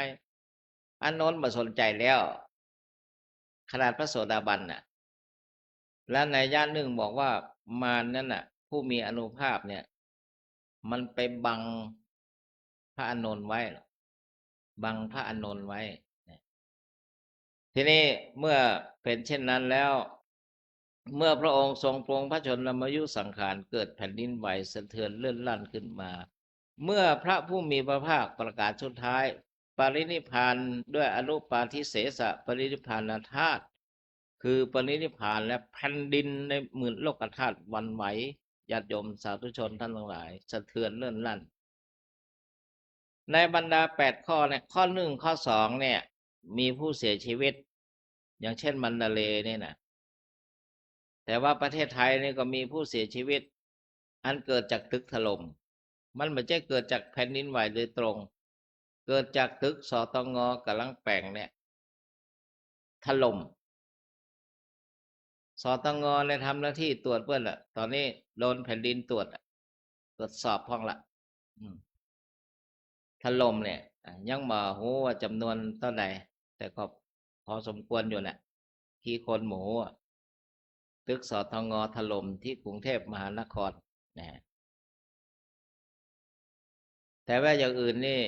อานนท์บ่สนใจ๋แล้ว ขนาดพระโสดาบันน่ะ และนัยยะนึ่งบอกว่ามารนั้นน่ะ ผู้มีอานุภาพเนี่ย มันไปบังพระอานนท์ไว้ บังพระอานนท์ไว้นะ ทีนี้เมื่อเป๋นเช่นนั้นแล้ว เมื่อพระองค์ทรงปลงพระชนมายุสังขาร เกิดแผ่นดินไหวสะเทือนเลื่อนลั่นขึ้นมา เมื่อพระผู้มีพระภาคประกาศสุดท้าย ปรินิพพานด้วยอนุปาทิเสสะปรินิพพานธาตุ คือปรินิพพานและแผ่นดินในหมื่นโลกธาตุหวั่นไหว ญาติโยมสาธุชนท่านทั้งหลาย สะเทือนเลื่อนลั่น ในบรรดาแปดข้อเนี่ย ข้อหนึ่ง ข้อสองเนี่ย มีผู้เสียชีวิต อย่างเช่นมันดาเลย์เนี่ยนะ แต่ว่าประเทศไทยนี่ก็มีผู้เสียชีวิต อันเกิดจากตึกถล่ม มันบ่ใจ้เกิดจากแผ่นดินไหวโดยตรง เกิดจากตึก สตง ก่ำลังแป๋งเนี่ย ถล่ม สตง เนี่ยทำหน้าตี้ตรวจเปิ้นละ ต๋อนนี้โดนแผ่นดินตรวจละ ตรวจสอบพ่องละ อืม ถล่มเนี่ย อ่ะ ยังบ่ฮู้ว่าจ๋ำนวนเต้าใด แต่ก็พอสมควรอยู่แหละ กี่คนบ่ฮู้อะ ตึก สตง ถล่มตี้กรุงเทพมหานครนะ แต่ว่าอย่างอื่นนี่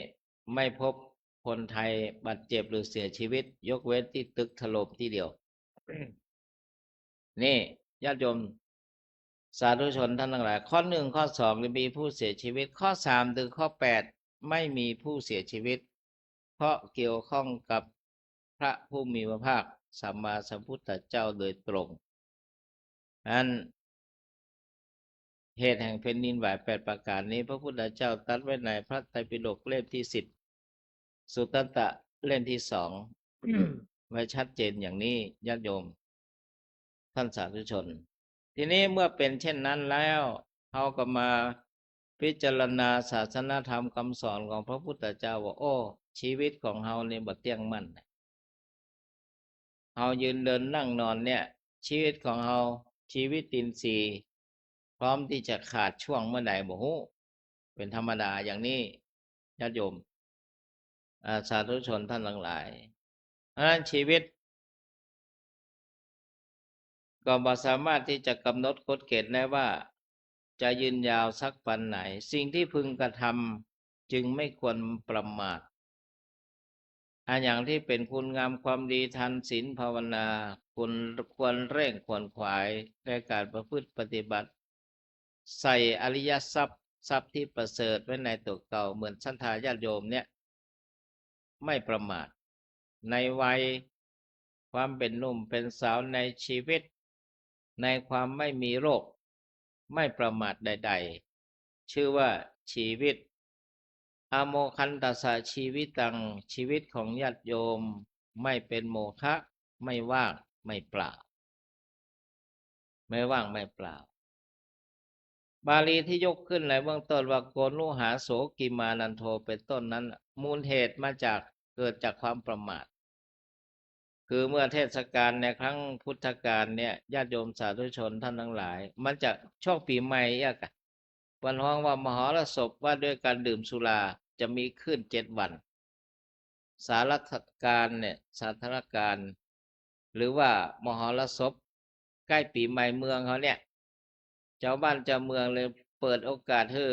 ไม่พบคนไทยบาดเจ็บหรือเสียชีวิต ยกเว้นตี้ตึกถล่มตี้เดียว นี่ญาติโยมสาธุชนท่านทั้งหลาย ข้อหนึ่ง ข้อสองนี่มีผู้เสียชีวิต ข้อสามถึงข้อแปดไม่มีผู้เสียชีวิต เพราะเกี่ยวข้องกับพระผู้มีพระภาคสัมมาสัมพุทธเจ้าโดยตรง อันเหตุแห่งแผ่นดินไหวแปดประการนี้ พระพุทธเจ้าตรัสไว้ในพระไตรปิฎกเล่มที่สิบ สุตตันตะเล่มที่สอง ไว้ชัดเจนอย่างนี้ ญาติโยมท่านสาธุชน ทีนี้เมื่อเป๋นเช่นนั้นแล้ว เฮาก็มาพิจารณาศาสนธรรมคำสอนของพระพุทธเจ้าว่า โอ้ ชีวิตของเฮานี่บ่เตี้ยงมั่น เฮายืนเดินนั่งนอนเนี่ย ชีวิตของเฮา ชีวิตอินทรีย์ พร้อมตี้จะขาดช่วงเมื่อใดบ่ฮู้ เป๋นธรรมดาอย่างนี้ ญาติโยม อ่า สาธุชนท่านทั้งหลาย เพราะฉะนั้นชีวิต ก็บ่สามารถตี้จะกำหนดขดเขตได้ว่าจะยืนยาวสักปานไหน สิ่งที่พึงกระทำจึงไม่ควรประมาท อะหยังที่เป๋นคุณงามความดี ทานศีลภาวนา ควร ควรเร่งขวนขวายในก๋านประพฤติปฏิบัติ ใส่อริยทรัพย์ ทรัพย์ที่ประเสริฐไว้ในตั๋วเก่า เหมือนศรัทธาญาติโยมเนี่ย ไม่ประมาท ในวัยความเป๋นหนุ่มเป๋นสาว ในชีวิต ในความไม่มีโรค ไม่ประมาทใดๆ ชื่อว่าชีวิต อโมฆะขันตัสสะ ชีวิตัง ชีวิตของญาติโยม ไม่เป็นโมฆะ ไม่ว่าง ไม่เปล่า ไม่ว่าง ไม่เปล่า บาลีที่ยกขึ้นในเบื้องต้นว่า โกณุหาโสกิมานันโท เป็นต้นนั้น มูลเหตุมาจาก เกิดจากความประมาท คือเมื่อเทศกาลในครั้งพุทธกาลเนี่ย ญาติโยมสาธุชนท่านทั้งหลาย มันจะช่วงปี๋ใหม่เอี้ยก่ะ เปิ้นฮ้องว่ามหรสพว่าด้วยการดื่มสุรา จะมีขึ้นเจ็ดวัน สาธารณกาลเนี่ย สาธารณกาล หรือว่ามหรสพใก้ปี๋ใหม่เมืองเฮาเนี่ย จาวบ้านจาวเมืองเลยเปิดโอกาสหื้อ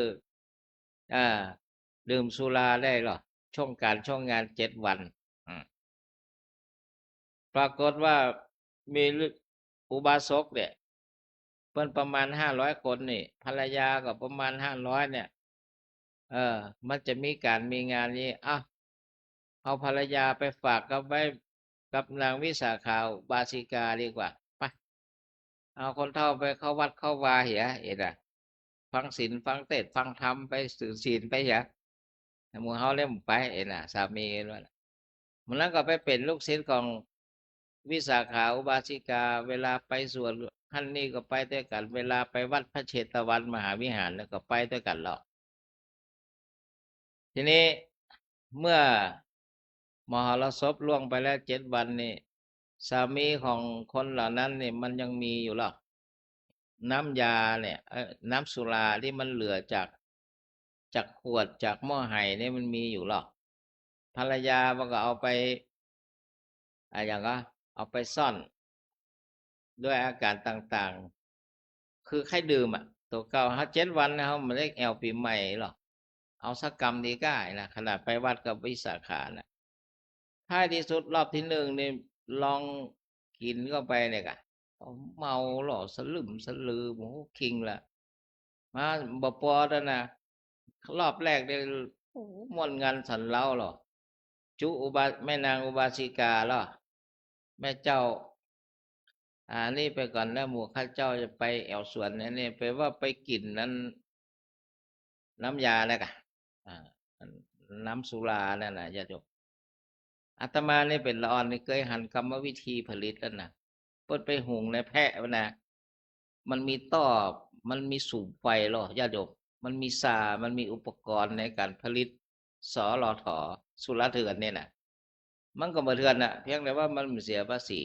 อ่า ดื่มสุราได้ลอ ช่วงการช่วงงานเจ็ดวัน อืม ปรากฏว่ามีอุบาสกเนี่ย เปิ้นประมาณห้าร้อยคนนี่ ภรรยาก็ประมาณห้าร้อยเนี่ย เออ มันจะมีการมีงานนี้ เอ้า เอาภรรยาไปฝากกับไว้กับนางวิสาขาอุบาสิกาดีกว่า ไป เอาคนเฒ่าไปเข้าวัดเข้าวาเหีย เอ็ดน่ะ ฟังศีลฟังเทศน์ฟังธรรมไปถือศีลไปเหีย หมู่เฮาเล่มไป เอ็ดน่ะ สามีว่าน่ะ มันนั้นก็ไปเป๋นลูกศิษย์ของวิสาขาอุบาสิกา เวลาไปสวนหั้นนี่ก็ไปตวยกั๋น เวลาไปวัดพระเชตวันมหาวิหารแล้วก็ไปตวยกั๋นลอ ทีนี้เมื่อมหรสพล่วงไปแล้วเจ็ดวันนี่ สามีของคนเหล่านั้นนี่มันยังมีอยู่ลอ น้ำยาเนี่ย เอ่อ น้ำสุราที่มันเหลือจาก จากขวด จากหม้อไหเนี่ยมันมีอยู่ลอ ภรรยามันก็เอาไป อ่ะ อย่างก็เอาไปซ่อน ด้วยอาการต่างๆ คือใค่ดื่มอะ ตั๋วเก่า เฮาเจ็ดวันนะ เฮาบ่ได้แอ่วปี๋ใหม่ลอ เอาสักกำดีก้านะ ขนาดไปวัดกับวิสาขาน่ะ ท้ายที่สุดรอบที่หนึ่งนี่ลองกิ๋นเข้าไปเนี่ยก่ะ เมาลอ สลึมสลือ โอ้โห คิงละ มาบ่ปอแล้วนะ รอบแรกเนี่ย โอ้โห ม่วนงันสันเล้าลอ จุอุบา แม่นางอุบาสิกาลอ แม่เจ้า อ่า นี่ไปก่อนนะ หมู่ข้าเจ้าจะไปแอ่วสวนนะ นี่ไปว่าไปกิ๋นนั้น น้ำยานะก่ะ อ่า น้ำสุรานั่นน่ะ ญาติโยม อาตมานี่เป๋นละอ่อนนี่เกยหันกรรมวิธีผลิตแล้วนะ เปิ้นไปหุงในแพะนะ มันมีต้อ มันมีสูบไฟลอ ญาติโยม มันมีซา มันมีอุปกรณ์ในการผลิต สลถ สุราเถื่อนเนี่ยนะ มันก็บ่เถื่อนน่ะ เพียงแต่ว่ามันเสียภาษี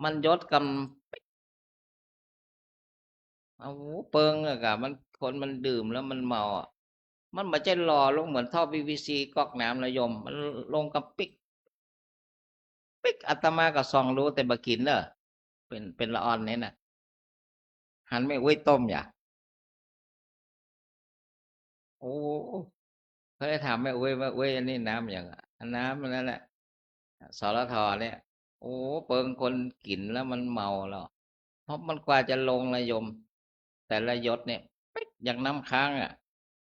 มันหยดกำปิ๊ก เอาเปิงอะก่ะ มัน คนมันดื่มแล้วมันเมาอะ มันบ่ใจ้หล่อลงเหมือนท่อ พีวีซี ก๊อกน้ำนะโยม มันลงกำปิ๊ก ปิ๊ก อาตมาก็ส่องดูแต่บ่กิ๋นเน่อ เป๋น เป๋นละอ่อนนี่น่ะ หันแม่อุ๊ยต้มอย่า โอ้ เคยถามแม่อุ๊ยว่า อุ๊ย อันนี้น้ำหยังอะ น้ำอันนั้นแหละ สลถ เนี่ย โอ้ เปิงคนกิ๋นแล้วมันเมาลอ เพราะมันกว่าจะลงนะโยม แต่ละหยดเนี่ย ปิ๊ก อย่างน้ำค้างอะ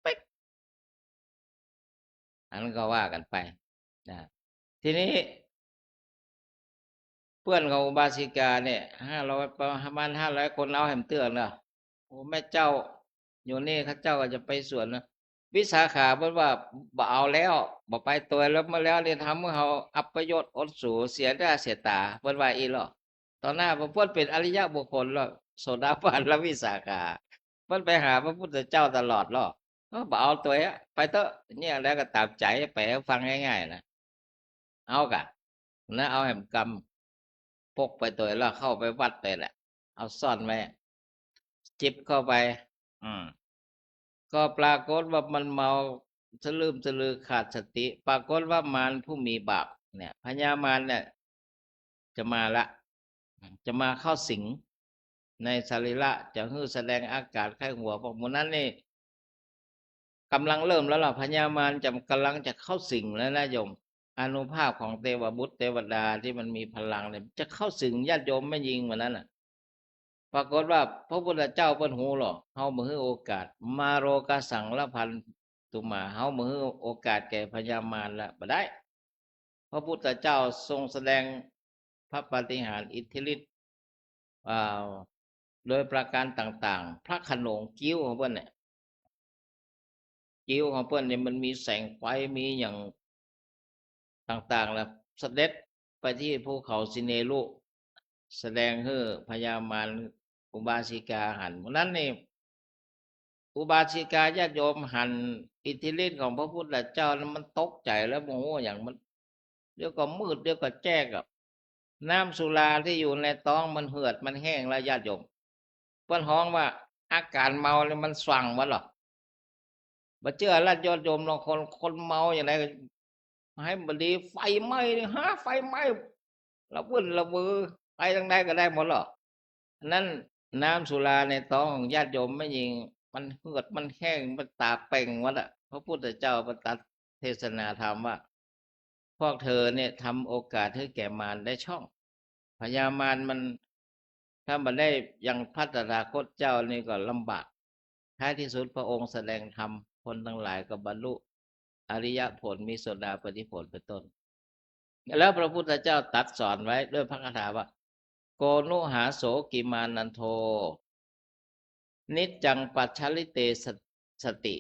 ปิ๊ก อันนั้นก็ว่ากั๋นไปนะ ทีนี้ เปื้อนของอุบาสิกาเนี่ย ห้าร้อย ประมาณห้าร้อยคน เอาแหมเตื้อเนาะ โอ้ แม่เจ้า อยู่นี่ข้าเจ้าก็จะไปสวนนะ วิสาขาเปิ้นว่า บ่เอาแล้ว บ่ไปตวยแล้ว เมื่อแล้วเนี่ยทำหื้อเฮาอัปยศอดสู เสียหน้าเสียต๋า เปิ้นว่าอี้ลอ ต่อหน้าพระพุทธเป๋นอริยบุคคลลอ โสดาบันละวิสาขา เปิ้นไปหาพระพุทธเจ้าตลอดลอ เออ บ่เอาตวยอะ ไปเต๊อะ เนี่ยแล้วก็ต๋ามใจ๋ ไปฟังง่ายๆ นะ เอาก่ะ นะ เอาแหมกำ ปกไปตวยแล้วเข้าไปวัดไปแหละ เอาซ่อนไว้ จิบเข้าไป อืม ก็ปรากฏว่ามันเมาสลึมสลือขาดสติ ปรากฏว่ามารผู้มีบาปเนี่ย พญามารเนี่ย จะมาละ จะมาเข้าสิงในสรีระ จะหื้อแสดงอาการใค่หัว พวกหมู่นั้นนี่ ก๋ำลังเริ่มแล้วล่ะ พญามารจะ ก๋ำลังจะเข้าสิงแล้วนะโยม อานุภาพของเตวบุตรเตวดาตี้มันมีพลังเนี่ย จะเข้าสิงญาติโยมแม่ญิงหมู่นั้นน่ะ ปรากฏว่าพระพุทธเจ้าเปิ้นฮู้ลอ เฮาบ่หื้อโอกาส มาโรกะสังละพันตุมา เฮาบ่หื้อโอกาสแก่พญามารละ บ่ได้ พระพุทธเจ้าทรงแสดงพระปาฏิหาริย์อิทธิฤทธิ์ อ่า โดยประการต่างๆ พระโขนงคิ้วของเปิ้นเนี่ย คิ้วของเปิ้นเนี่ยมันมีแสงไฟ มีหยังต่างๆ แล้วเสด็จไปตี้ภูเขาสิเนรุ แสดงหื้อพญามารอุบาสิกาหัน เมื่อนั้นนี่ อุบาสิกาญาติโยมหันอิทธิฤทธิ์ของพระพุทธเจ้านั้นมันตกใจ๋แล้ว โอ้โห อย่างมัน เดี๋ยวก็มืด เดี๋ยวก็แจ้งอะ น้ำสุราตี้อยู่ในต๊องมันเหือดมันแห้งแล้วญาติโยม เปิ้นฮ้องว่าอาก๋านเมานี่มันส่างหมดลอ บ่เจื้อละญาติโยมลางคน คนเมาอย่างใดก็ หื้อ บ่ดี ไฟไหม้นี่ ฮะ ไฟไหม้ ละวื้นละวือ ไปตางใดก็ได้หมดลอ อันนั้นน้ำสุราในต๊องของญาติโยมแม่ญิง มันเหือดมันแห้ง มันต๋าเป่งหมดอะ พระพุทธเจ้าประตัดเทศนาธรรมว่า พวกเธอเนี่ยทำโอกาสให้แก่มารได้ช่อง พญามารมัน ถ้าบ่ได้ยังพระตถาคตเจ้านี่ก็ลำบาก ท้ายที่สุดพระองค์แสดงธรรม คนทั้งหลายก็บรรลุอริยผล มีโสดาปัตติผลเป็นต้น แล้วพระพุทธเจ้าตรัสสอนไว้ด้วยพระคาถาว่า โกนุหาโสกิมานันโท นิจจังปัชชริเตส- สติ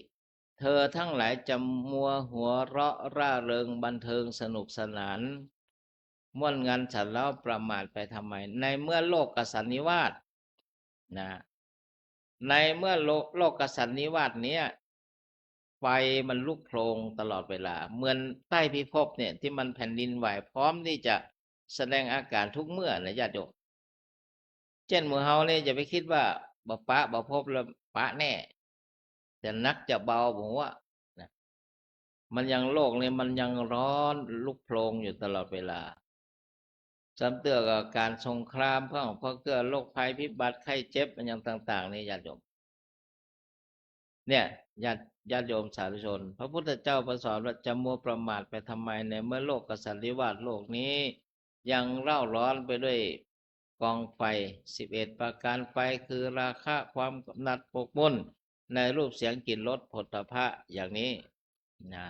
เธอทั้งหลายจะมัวหัวเราะร่าเริงบันเทิงสนุกสนาน ม่วนงันฉันเล่า ประมาทไปทำไม ในเมื่อโลกสันนิวาตนะ ในเมื่อโล- โลกสันนิวาตเนี้ย ไฟมันลุกโพลงตลอดเวลา เหมือนใต้พิภพเนี่ย ตี้มันแผ่นดินไหว พร้อมตี้จะแสดงอาก๋านทุกเมื่อนะญาติโยม เจ้นหมู่เฮาเนี่ยอย่าไปกึ๊ดว่าบ่ปะ บ่พบแล้วปะแน่ จะหนักจะเบาบ่ฮู้นะ มันยัง โลกนี่มันยังร้อนลุกโพลงอยู่ตลอดเวลา ซ้ำเตื้อกับก๋านสงคราม พวก พวกเตื้อโรคภัยพิบัติไข้เจ็บ อะหยังต่างๆ นี่ญาติโยม เนี่ย ญาติ ญาติโยมสาธุชน พระพุทธเจ้าประสอนว่าจะมัวประมาทไปทำไม ในเมื่อโลกสันนิวาตโลกนี้ ยังเร่าร้อนไปด้วยกองไฟ สิบเอ็ด ประการ ไฟคือราคะ ความกำหนัดหมกมุ่นในรูปเสียงกลิ่นรสโผฏฐัพพะอย่างนี้นะ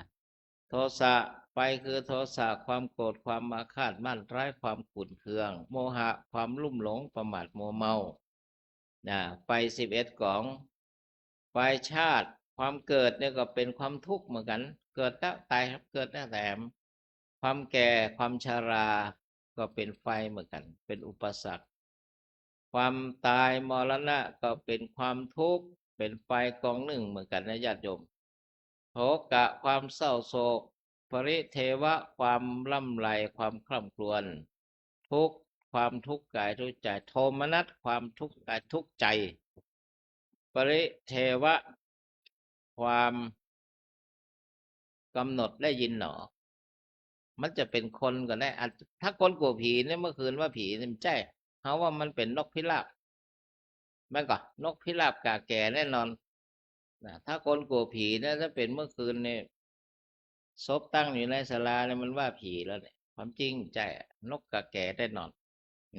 โทสะ ไฟคือโทสะ ความโกรธ ความอาฆาตมาดร้าย ความขุ่นเคือง โมหะ ความลุ่มหลง ประมาทมัวเมา นะ ไฟสิบเอ็ดก๋อง ไฟชาติ ความเกิดเนี่ยก็เป็นความทุกข์เหมือนกั๋น เกิดแล้วต๋าย เกิดแล้วต๋าย ความแก่ ความชรา ก็เป็นไฟเหมือนกั๋น เป็นอุปสรรค ความต๋าย มรณะ ก็เป็นความทุกข์ เป็นไฟก๋องนึ่งเหมือนกั๋นนะญาติโยม โศกะ ความเศร้าโศก ปริเทวะ ความร่ำไร ความคร่ำครวญ ทุกข์ ความทุกข์กายทุกข์ใจ โทมนัส ความทุกข์กายทุกข์ใจ ปริเทวะ ความกำหนดได้ยินหนอ มันจะเป็นคนก็ได้ อาจ ถ้าคนกั๋วผีเนี่ย เมื่อคืนว่าผีเนี่ย บ่ใจ้ เฮาว่ามันเป๋นนกพิราบ แม่นก่อ นกพิราบกะแก่แน่นอนนะ ถ้าคนกั๋วผีเนี่ย ถ้าเป๋นเมื่อคืนเนี่ย ศพตั้งอยู่ในศาลาเนี่ย มันว่าผีแล้วเนี่ย ความจริงบ่ใจ้ นกกะแก่แน่นอน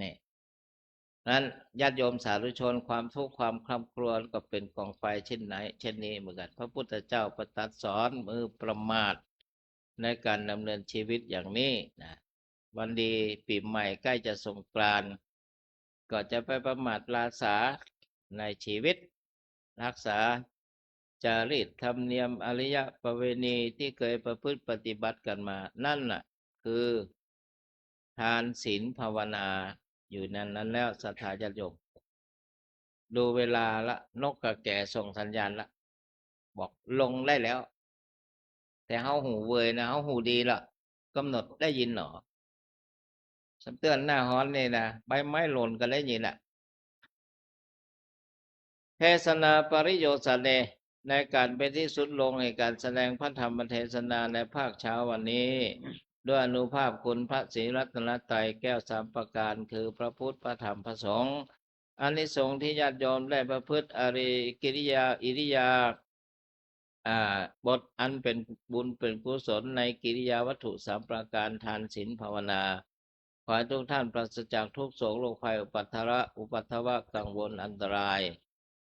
นี่ นั้นญาติโยมสาธุชน ความทุกข์ความคร่ำครวญก็เป็นกองไฟเช่นไหน เช่นนี้เหมือนกั๋น พระพุทธเจ้าประตัดสอน มือประมาทในการดำเนินชีวิตอย่างนี้นะ วันดีปี๋ใหม่ใก้จะสงกรานต์ ก็จะไปประมาทราษาในชีวิต รักษาจารีตธรรมเนียมอริยประเวณีตี้เกยประพฤติปฏิบัติกั๋นมา นั่นน่ะคือทานศีลภาวนาอยู่ในนั้นแล้ว ศรัทธาญาติโยม ดูเวลาละ นกกะแก่ส่งสัญญาณละ บอกลงได้แล้ว แต่เฮาหูเวยนะ เฮาหูดีละ กำหนดได้ยินหนอ ซ้ำเตื้อหน้าฮ้อนนี่นะ ใบไม้หล่นก็ได้ยินละ เทศนาปริโยชน์สันเน ในก๋านเป๋นตี้สุดลงแห่งก๋านแสดงพระธรรมเทศนาในภาคเช้าวันนี้ ด้วยอานุภาพคุณพระศรีรัตนตรัยแก้วสามประการ คือพระพุทธ พระธรรม พระสงฆ์ อานิสงส์ที่ญาติโยมได้ประพฤติอริยกิริยา อิริยา อ่า บทอันเป็นบุญเป็นกุศลในกิริยาวัตถุสามประการ ทานศีลภาวนา ขอให้ทุกท่านปราศจากทุกข์โศกโรคภัยอุปัทระ อุปัทวะกังวลอันตราย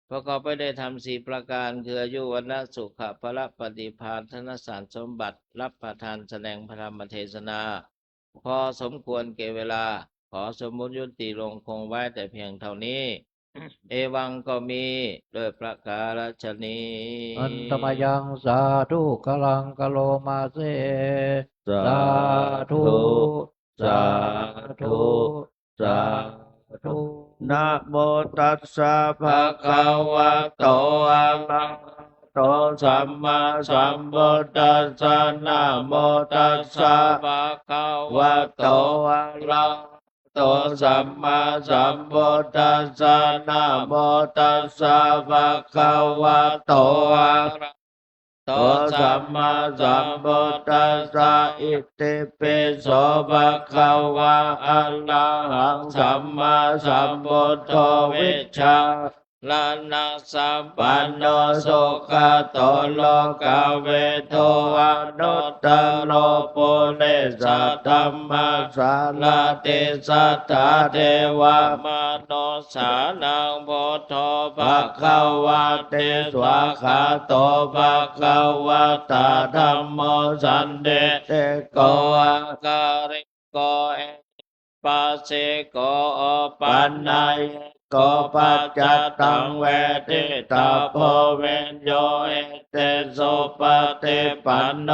ประกอบไปด้วยธรรมสี่ประการ คืออายุ วรรณะ สุขะ พละ ปฏิภาณ ธนสารสมบัติ รับประทานแสดงพระธรรมเทศนา พอสมควรแก่เวลา ขอสมมุติยุติลงคงไว้แต่เพียงเท่านี้ เอวังก็มีด้วยประการฉะนี้ อันตมยังสาธุกรังกะโลมาเส สาธุ สาธุ สาธุ นะโมตัสสะภะคะวะโต อะระหะโต สัมมาสัมพุทธัสสะ นะโมตัสสะภะคะวะโต อะระหะ โต สัมมาสัมพุทธัสสะ นะโมตัสสะ ภะคะวะโต อะระหะโต สัมมาสัมพุทธัสสะ อิติปิโส ภะคะวะ อะระหัง สัมมาสัมพุทโธ วิชชา รณะสัมปันโน สุขะโต โลกะวิทู อนุตตะโร ปุริสะธัมมะสารถิ สัทธาเทวะมนุสสานัง พุทโธ ภะคะวะติ สวากขาโต ภะคะวะตะ ธัมโม สันทิฏฐิโก อะกาลิโก เอ ปัสสิโก โอปันนายโก ปัจจัตตัง เวทิตะโพ วิญญูหิติ สุปะฏิปันโน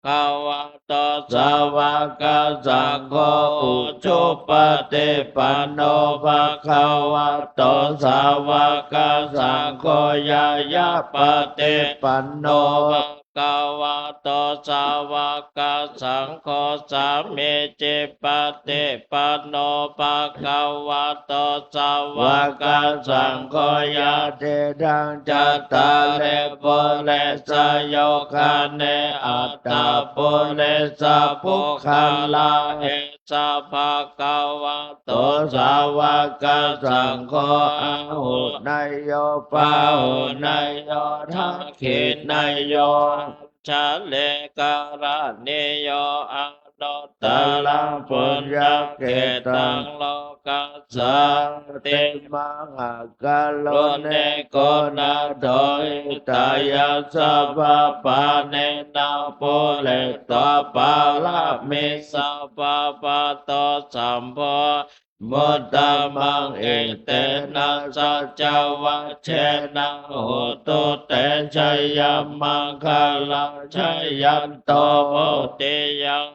ภะคะวะโต สาวะกะสังโฆ อุจุปะฏิปันโน ภะคะวะโต สาวะกะสังโฆ ญาญาปะฏิปันโน ภะ คะวะโต สาวะกะสังโฆ สามีจิปะฏิปันโน ภะคะวะโต สาวะกะสังโฆ ญาตินัง จัตตาริ ปุริสะยุคคานิ อัตตะปุริสะปุคคละ เอ สะ ภะคะวะโต สาวะกะสังโฆ อาหุเนยโย ปาหุเนยโย ทักขิเนยโย อัจฉริกะระณีโย อนุตตะรังปุญญะเขตตัง โลกัสสาติ มหากะรุณิโก นาโถ หิตายัสสะ สัพพะปาณินะ ปูเรตวา ปาระมี สัพพะ ปะโต สัมโพ มุตตะมัง เอเตนะ สัจจะวัจเจนะ โหตุ เต ชะยะมังคะลัง ชะยันโต โหติ ยัง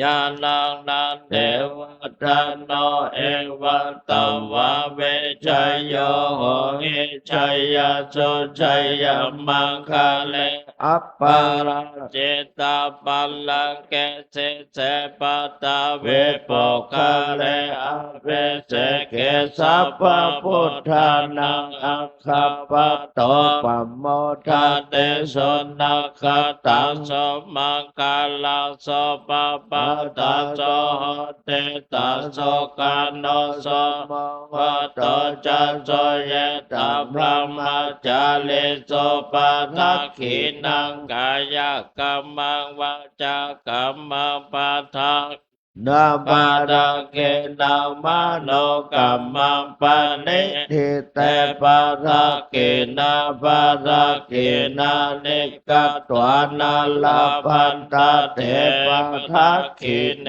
ญาณัง นะ เต วัตตะโน เอวัตตะวา วิชะโย โหหิ ชะยะสุ ชะยะมังคะเล อัปปะราจิตะ ปัลลังเก สิเส ปัตตะ เว ปุคคะเล อะภิเสเก สัพพะพุทธานัง อักขะปะโต ปะโมทะติ สุนะคะตัง สุมังคะลัง สุปะปะทัง สุหุตติตัง สุขันโต สุโมโหโตจะ สุเยตะ บรมะจาริสุ ปะทักขิณัง กายะกัมมัง วาจากัมมัง ปะทักขิณัง ปะทักขิณัง มโนกัมมัง ปะณิทิเต ปะทักขิณา ปะทักขิณานิ กัตถานะ ละพันทะเต ปะทักขิเณ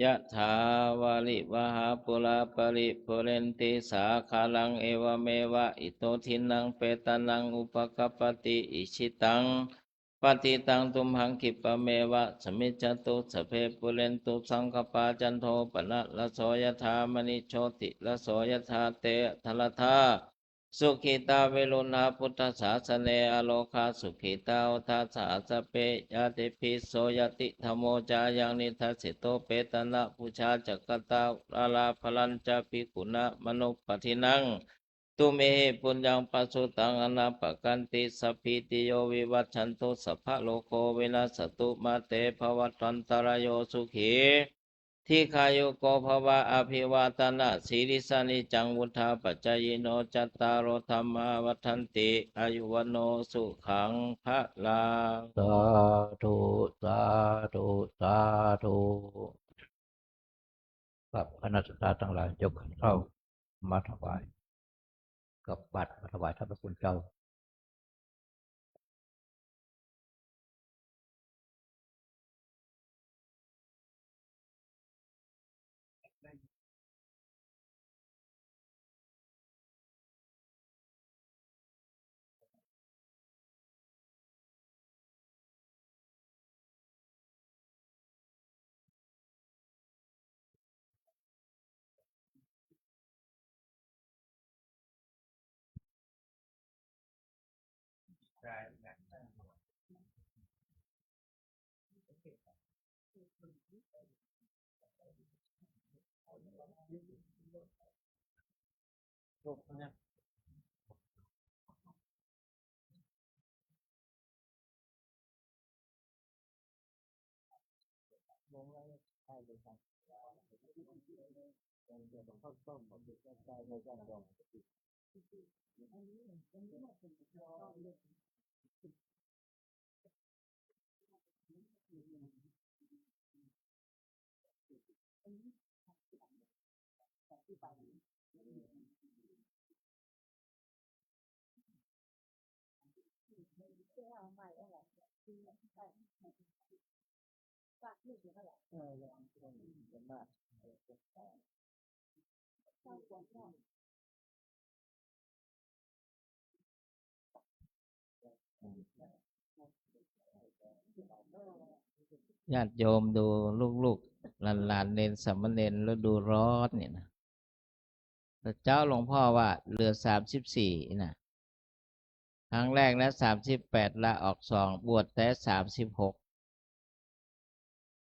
ยะถา วาริวะหา ปูรา ปะริปูเรนติ สาคะรัง เอวะเมวะ อิโต ทินนัง เปตานัง อุปะกัปปะติ อิชิตัง ปะติตังตุมหัง ขิปปะเมวะ สมมิชฌะตุ สัพเพ ปูเรนตุ สังกปปา จันโท ปะนะระโส ยะถา มะณิ โชติระโส ยะถา เตชะ ทัลธา สุขิตา เวรุณา ปุทธสาสะเน อโรคา สุขิตา โหตา สหัสสะเป ญาติปิ โส ญาติธัมโม จายัง นิทัสสิโต เปตะนะปูชา จักขัตตา อุรารา พะลัญจะ ภิกขุนะ มะนุปปัฏฐินัง ตุมเหหิ ปุญญัง ปะสุตัง อะนะปะกันติ สัพพีติโย วิวัชชันตุ สัพพะโรโค วินัสสะตุ มาเต ภะวัตวันตะราโย สุขี ทีฆายุโก ภะวะ อะภิวาตะนะสีลิสสะ นิจจัง วุฑฒาปะจายิโน จัตตาโร ธัมมา วัฑฒันติ อายุ วัณโณ สุขัง พะลัง สาธุ สาธุ สาธุ ครับ คณะศรัทธาตังหลาย ยกขันข้าวมาถวาย กับบาตรมาถวายท่านพระคุณเจ้า ญาติโยมดูลูกๆ หลานๆ เณรสามเณรฤดูร้อนเนี่ยนะ แต่เจ๊าหลวงพ่อว่าเหลือสามสิบสี่นะ ครั้งแรกนะ สามสิบแปด ลาออกสอง บวชแต่สามสิบหก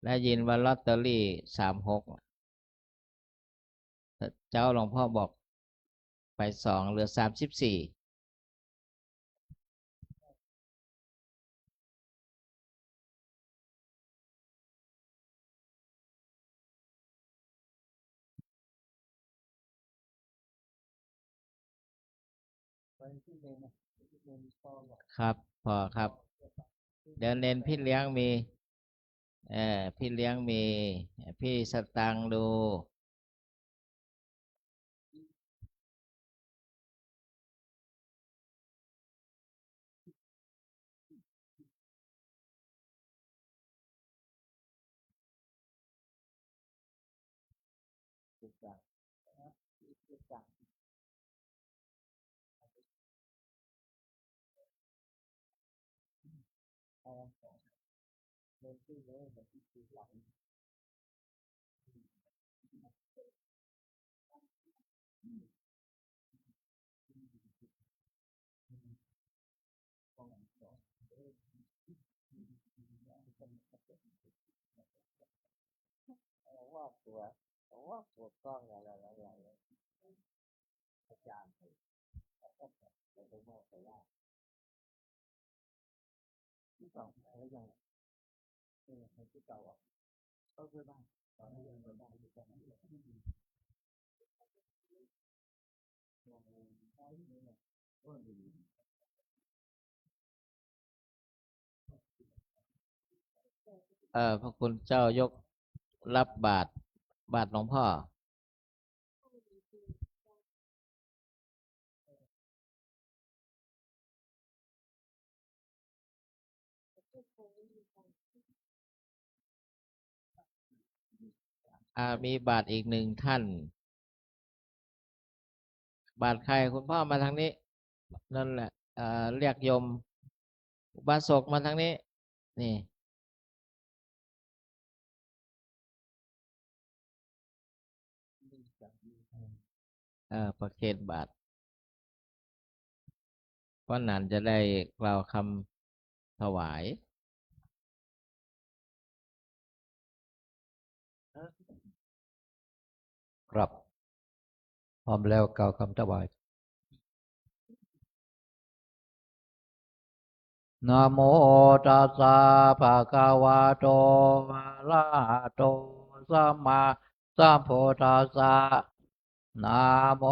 และยินว่าลอตเตอรี่สามหก เจ๊าหลวงพ่อบอกไปสอง เหลือสามสิบสี่ ครับ พอครับ เดี๋ยวเณรพี่เลี้ยงมี เอ่อ พี่เลี้ยงมี พี่สตางค์ดู ว่าตัว ว่าตัวกล้องอะไรๆๆๆ อาจารย์ ที่สองแล้วยัง เออ ที่เก่าอ่ะ ก็คือบ้าน ตอนนี้ยังไม่ได้ เอ่อ พระคุณเจ้ายกรับบาตร บาตรหลวงพ่อ อ่า มีบาตรอีกหนึ่งท่าน บาตรใคร คุณพ่อมาทางนี้ นั่นแหละ เอ่อ เรียกโยม อุบาสกมาตางนี้ นี่ เออ ประเคนบาตร เพราะนั้นจะได้กล่าวคำถวาย ครับ พร้อมแล้วกล่าวคำถวาย นะโมตัสสะ ภะคะวะโต อะระหะโต สัมมาสัมพุทธัสสะ นะโม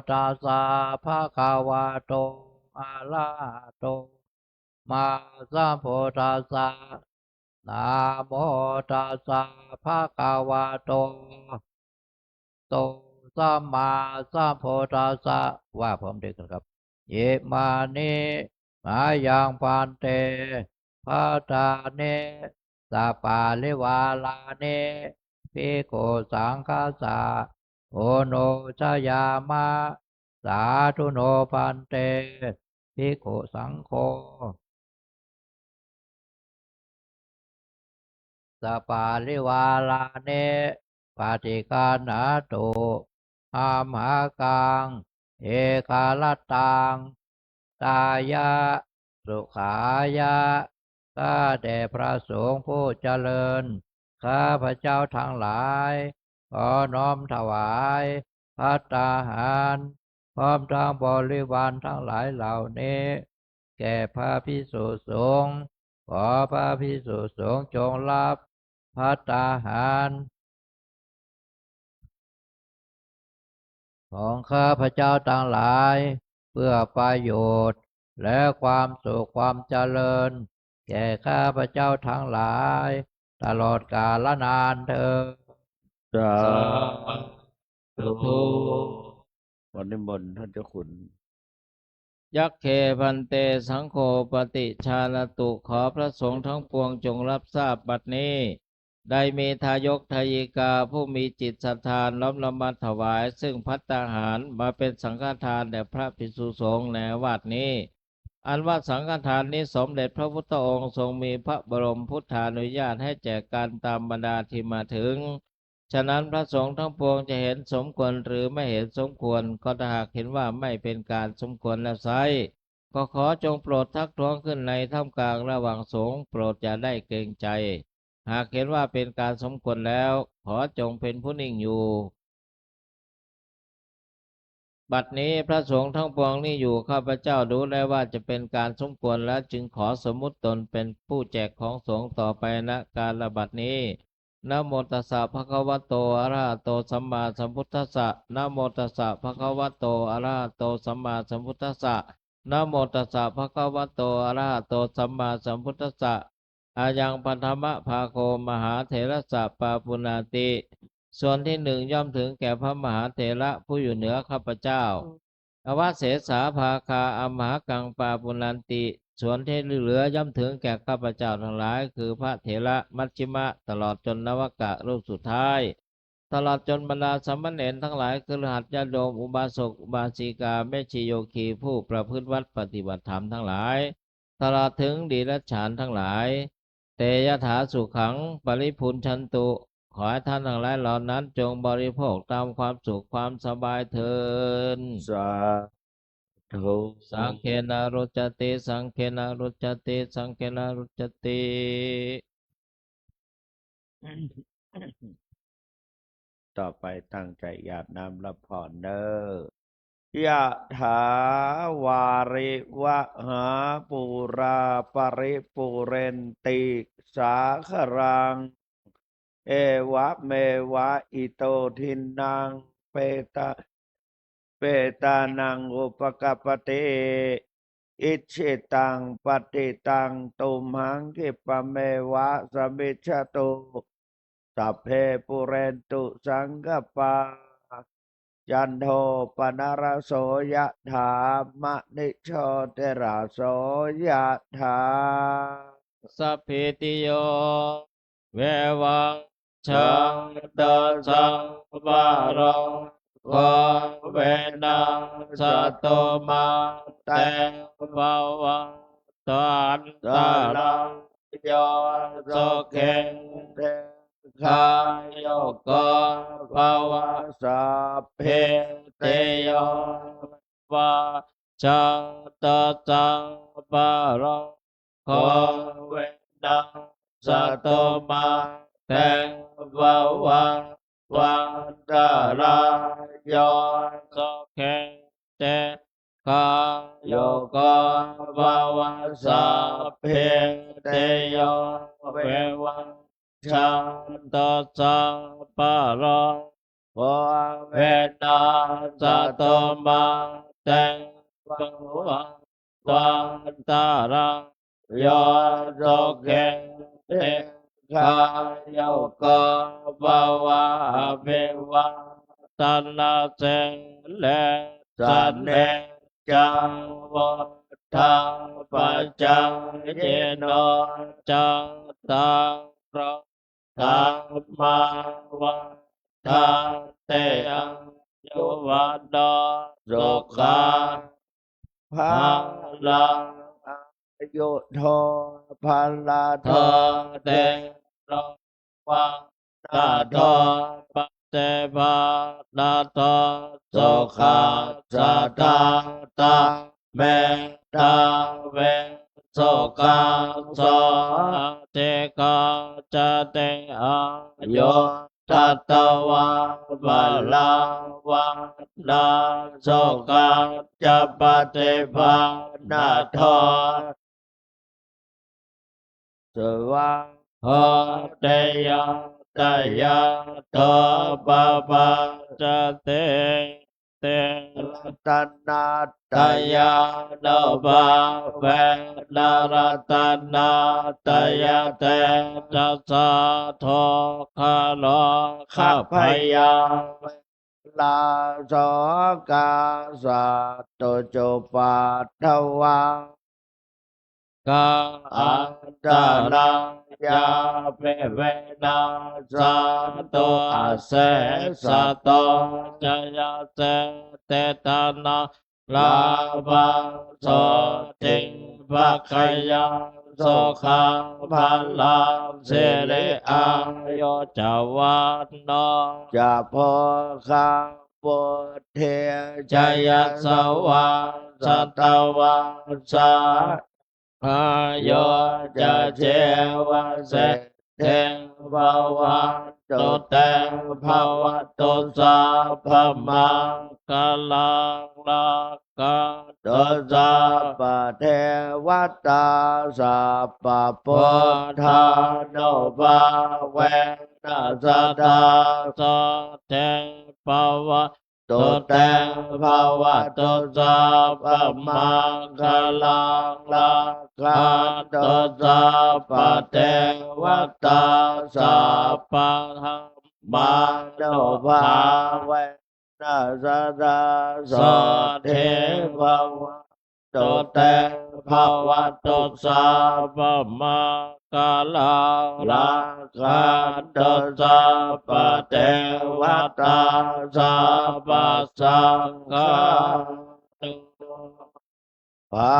ตัสสะ ภะคะวะโต อะระหะโต สัมมาสัมพุทธัสสะ นะโมตัสสะ ภะคะวะโต โต สัมมาสัมพุทธัสสะ ว่าพร้อมด้วยกันครับ อิมานิ มายัง ภันเต ภัตตานิ สะปาริวารานิ ภิกขุสังฆัสสะ โอโนชยามะ สาธุโน ภันเต ภิกขุสังโฆ สะปาริวารานิ ปะฏิคันหะตุ อัมหากัง เอคะรัตตัง ตายะ สุขายะ ข้าแต่พระสงฆ์ผู้เจริญ ข้าพเจ้าทั้งหลาย ขอน้อมถวาย ภัตตาหาร พร้อมทั้งบริวารทั้งหลายเหล่านี้ แก่พระภิกษุสงฆ์ ขอพระภิกษุสงฆ์จงรับ ภัตตาหาร ของข้าพเจ้าทั้งหลาย เพื่อประโยชน์ และความสุขความเจริญ แก่ข้าพเจ้าทั้งหลาย ตลอดกาลนานเทอญ สาธุ ขอนิมนต์ท่านเจ้าคุณ ยัคเค ภันเต สังโฆ ปะฏิชานะตุ ขอพระสงฆ์ทั้งปวงจงรับทราบบัดนี้ ได้มีทายกทายิกาผู้มีจิตศรัทธาน้อมนำมาถวาย ซึ่งภัตตาหารมาเป็นสังฆทานแด่พระภิกษุสงฆ์ในอาวาสนี้ อันว่าสังฆทานนี้สมเด็จพระพุทธองค์ทรงมีพระบรมพุทธานุญาตให้แจกกันตามบรรดาที่มาถึง ฉะนั้นพระสงฆ์ทั้งปวงจะเห็นสมควรหรือไม่เห็นสมควร ก็ถ้าหากเห็นว่าไม่เป็นการสมควรแล้วไซร้ ก็ขอจงโปรดทักท้วงขึ้นในท่ามกลางระหว่างสงฆ์ โปรดอย่าได้เกรงใจ หากเห็นว่าเป็นการสมควรแล้ว ขอจงเป็นผู้นิ่งอยู่ บัดนี้พระสงฆ์ทั้งปวงนิ่งอยู่ ข้าพเจ้าดูแล้วว่าจะเป็นการสมควรแล้ว จึงขอสมมุติตนเป็นผู้แจกของสงฆ์ต่อไป ณ กาลบัดนี้ นะโมตัสสะ ภะคะวะโต อะระหะโต สัมมาสัมพุทธัสสะ นะโมตัสสะ ภะคะวะโต อะระหะโต สัมมาสัมพุทธัสสะ นะโมตัสสะ ภะคะวะโต อะระหะโต สัมมาสัมพุทธัสสะ อายัง ปะทะมะภาโค มหาเถระสะ ปาปุณณาติ ส่วนที่หนึ่งย่อมถึงแก่พระมหาเถระผู้อยู่เหนือข้าพเจ้า อวเสสาภาคา อัมหากัง ปาปุณณันติ ส่วนที่เหลือย่อมถึงแก่ข้าพเจ้าทั้งหลาย คือพระเถระมัชฌิมะ ตลอดจนนวกะรูปสุดท้าย ตลอดจนบรรดาสามเณรทั้งหลาย คฤหัสถ์ญาติโยม อุบาสกอุบาสิกา แม่ชีโยคี ผู้ประพฤติวัตรปฏิบัติธรรมทั้งหลาย ตลอดถึงเดรัจฉานทั้งหลาย เต ยะถา สุขัง ปะริภุญชันตุ ขอให้ท่านทั้งหลายเหล่านั้นจงบริโภคตามความสุขความสบายเทอญ สาธุ สังฆเขนะ รุจจติ สังฆเขนะ รุจจติ สังฆเขนะ รุจจติ ต่อไปตั้งใจหยาดน้ำรับพรเน้อ ยะถา วาริวะหา ปูรา ปะริปูเรนติ สาคะรัง เอวะเมวะ อิโต ทินนัง เปตะ เปตานัง อุปะกัปปะติ อิจฉิตัง ปัตติตัง ตุมหัง ขิปปะเมวะ สะมิชฌะตุ สัพเพ ปูเรนตุ สังกปปา จันโท ปะนะระโส ยะถา มะณิโชติระโส ยะถา สัพพีติโย วิวัชชันตุ สัพพะโรโค วินาสสะตุ มาเต ภะวัต ตวันตะราโย สุขี ดี ฆายุโก ภว สัพพีติโย วิวัชชันตุ สัพพะโรโค วินาสสตุ มาเต ภวัตวันตะราโย สุขี ดี ฆายุโก ภว สัพพีติโย วิวัชชันตุ สัพพะโรโค วินาสสตุ มาเต ภวัตวันตะราโย สุขี ดี ฆายุโก ภว อภิวาทะนะสีลิสสะเนจัง วุฑฒาปะจายิโน จัตตาโร ธัมมา วัฑฒันติ อายุ วัณโณ สุขัง พลัง อายุ โท พละ โท ติ โร วะนะโท ปะฏิภาณะโท สุขัสสะทา ตะ เม ทา เว สุขัง โส อะ ทิ คัจฉติ อายุ ทัตตะวา พละ วัณณา สุขัสสะ ปะฏิภาณะโท สุวัง โหติ ยะ ตะยะ โท ปะปัสสะติ ติ รัตนะ ตะยานุภาเวนะ รัตนาตะยะเตจะสะ ทุกขะโรคะ พยาเวทะ โสกะ สัตตุจุปัฏฐวา กะ อันตะรายาปิ วินาสสันตุ อะเสสะโต จะยะเสสะ เตทะนะ ลาภัง โสตถี ภักขยัง สุขัง พลัง สิริ อายุ จะ วัณโณ จะ โภคัง วุฒิ จะ ยะสะวา สะตะวัสสะ อายุ จะ จีวะสิทธิ ภะวันตุ เต ภะวะตุ สัพพะมังคะลัง รักขันตุ สัพพะเทวะตา สัพพะพุทธานุภาเวนะ สะดา โสตถี ภะวะ ตุ เต ภะวะตุ สัพพะมังคะลัง รักขันตุ สัพพะเทวะตา สัพพะธัมมานุภาเวนะ สะดา โสตถี ภะวะ ตุ เต ภะวะตุ สัพพะมังคะลัง รักขันตุ สัพพะเทวะตา สัพพะสังฆานุภา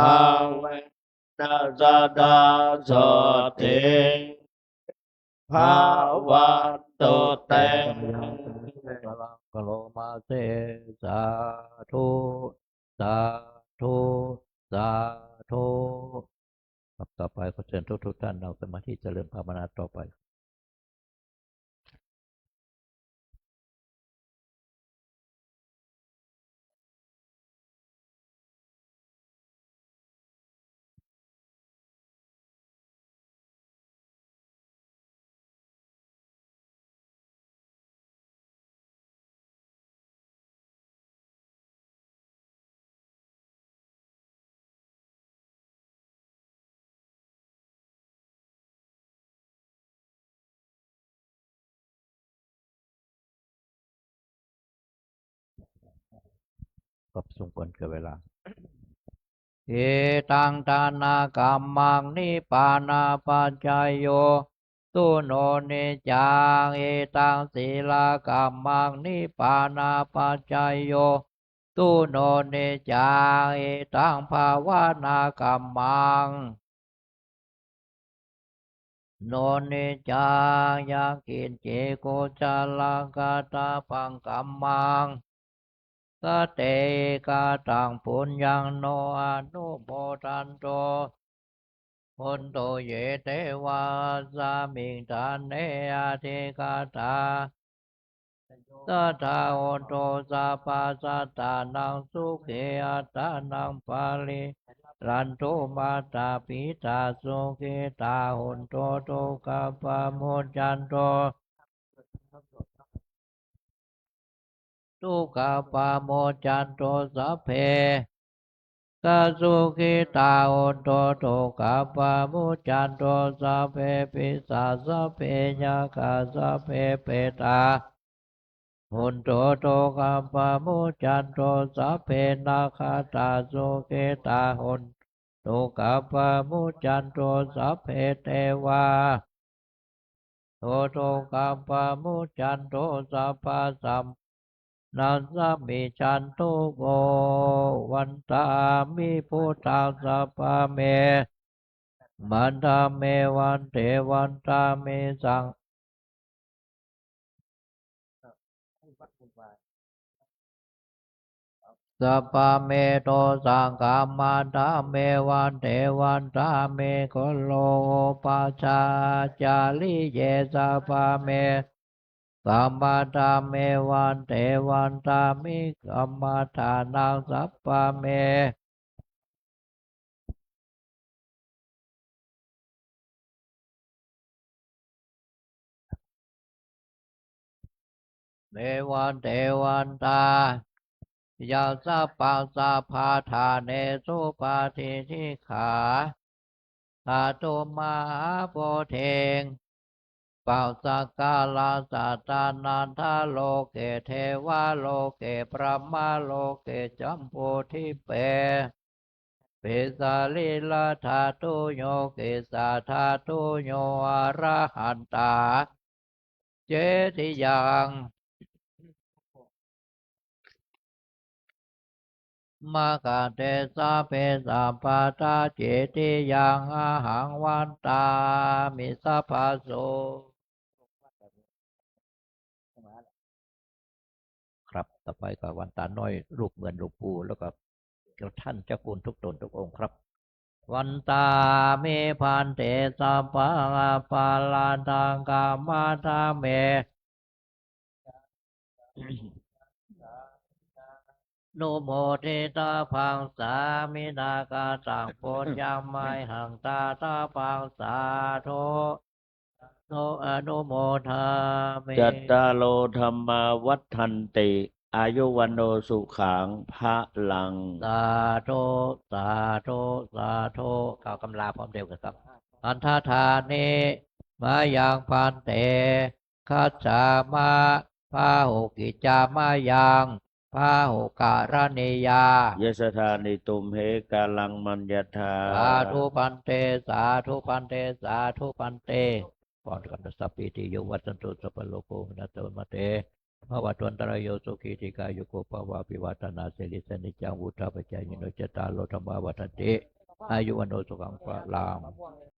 เวนะ สะดา โสตถี ภะวันตุ เต พลังกะโรมาเส สาธุ สาธุ สาธุ ครับ ต่อไปขอเชิญทุกๆ ท่านนั่งสมาธิเจริญภาวนาต่อไป ครับ สมควรแก่เวลา เอตังทานะกัมมัง นิพพานะปัจจโย สุโน นิจจัง เอตังสีลกัมมัง นิพพานะปัจจโย สุโน นิจจัง เอตังภาวนากัมมัง โน นิจจัง ยังกิญจิ กุศลัง กะตะปัง กัมมัง สะเต กะตัง ปุญญัง โน อนุโมทันตุ โหนตุ เย เตวา อัสมิง ฐาเน อะธิกะตา สัตถา โหนตุ สัพพะสัตตานัง สุขี อัตตานัง ปะริหะรันตุ มาตา ปิตา สุขิตา โหนตุ ทุกขาปะมุจจันตุ ทุกขาปะมุจจันตุ สัพเพ กะ สุขิตา โหนตุ ทุกขาปะมุจจันตุ สัพเพ ปิศาจ สัพเพ ยักขา สัพเพ เปตา โหนตุ ทุกขาปะมุจจันตุ สัพเพ นักขัตตา สุขิตา โหนตุ ทุกขาปะมุจจันตุ สัพเพ เตวา โหนตุ ทุกขาปะมุจจันตุ สัพพะสัพพะ นัสสะมิจฉันตุ โว วันตามิ พุทธัง สัพพะเม วันตาเม วันเต วันตามิ สัง สัพพะเม โต สังฆัง วันตาเม วันเต วันตามิ คุโร อุปัชฌาจาริเย สัพพะเม กัมมัฏฐาเม วันเต วันตามิ กัมมัฏฐานัง สัพพะเม เม วันเต วันตา ยัง สัพพัง สัพพะทาเน สุปะฏิฏฐิตถาตุมหาโพธิง ปัสสะกาลัง สัตตานันทะโลเก เทวะโลเก พรหมะโลเก จัมบูทิปเป ปิสาลีละธาตุโย กิสสาธาตุโย อะระหันตา เจติยัง มะกะเตสะ เป สัพพะทา เจติยัง อะหัง วันตามิ สัพพะโส ครับ ต่อไปก็วันตาน้อย รูปเหมือนหลวงปู่ แล้วก็ท่านเจ้าคุณทุกตนทุกองค์ครับ วันตามิ ภันเต สัพพัง อปะราธัง ขะมะทะเม นุโมทิตาภัง สามินา กะตัง ปุญญัง มะหัง ตาตาภัง สาธุ โน อนุโมทามิ จัตตาโร ธัมมา วัฑฒันติ อายุ วัณโณ สุขัง พะลัง สาธุ สาธุ สาธุ กล่าวกำลาพร้อมเดียวกันครับ อัฏฐานิ มะยัง ภันเต คัจฉามะ พาหุกิจจามะยัง พาหุกะรณียา ยัสสะทานิ ตุมเห กาลัง มัญญัตถา สาธุภันเต สาธุภันเต สาธุภันเต พรกัน สัพพีติโย วิวัชชันตุ สัพพะโรโค วินัสสตุ มาเต ภะวัตวันตะราโย สุขี ทีฆายุโก ภะวะ อภิวาทะนาสีลิสสะ นิจจัง วุฑฒาปะจายิโน จัตตาโร ธัมมา วัฑฒันติ อายุ วัณโณ สุขัง พะลัง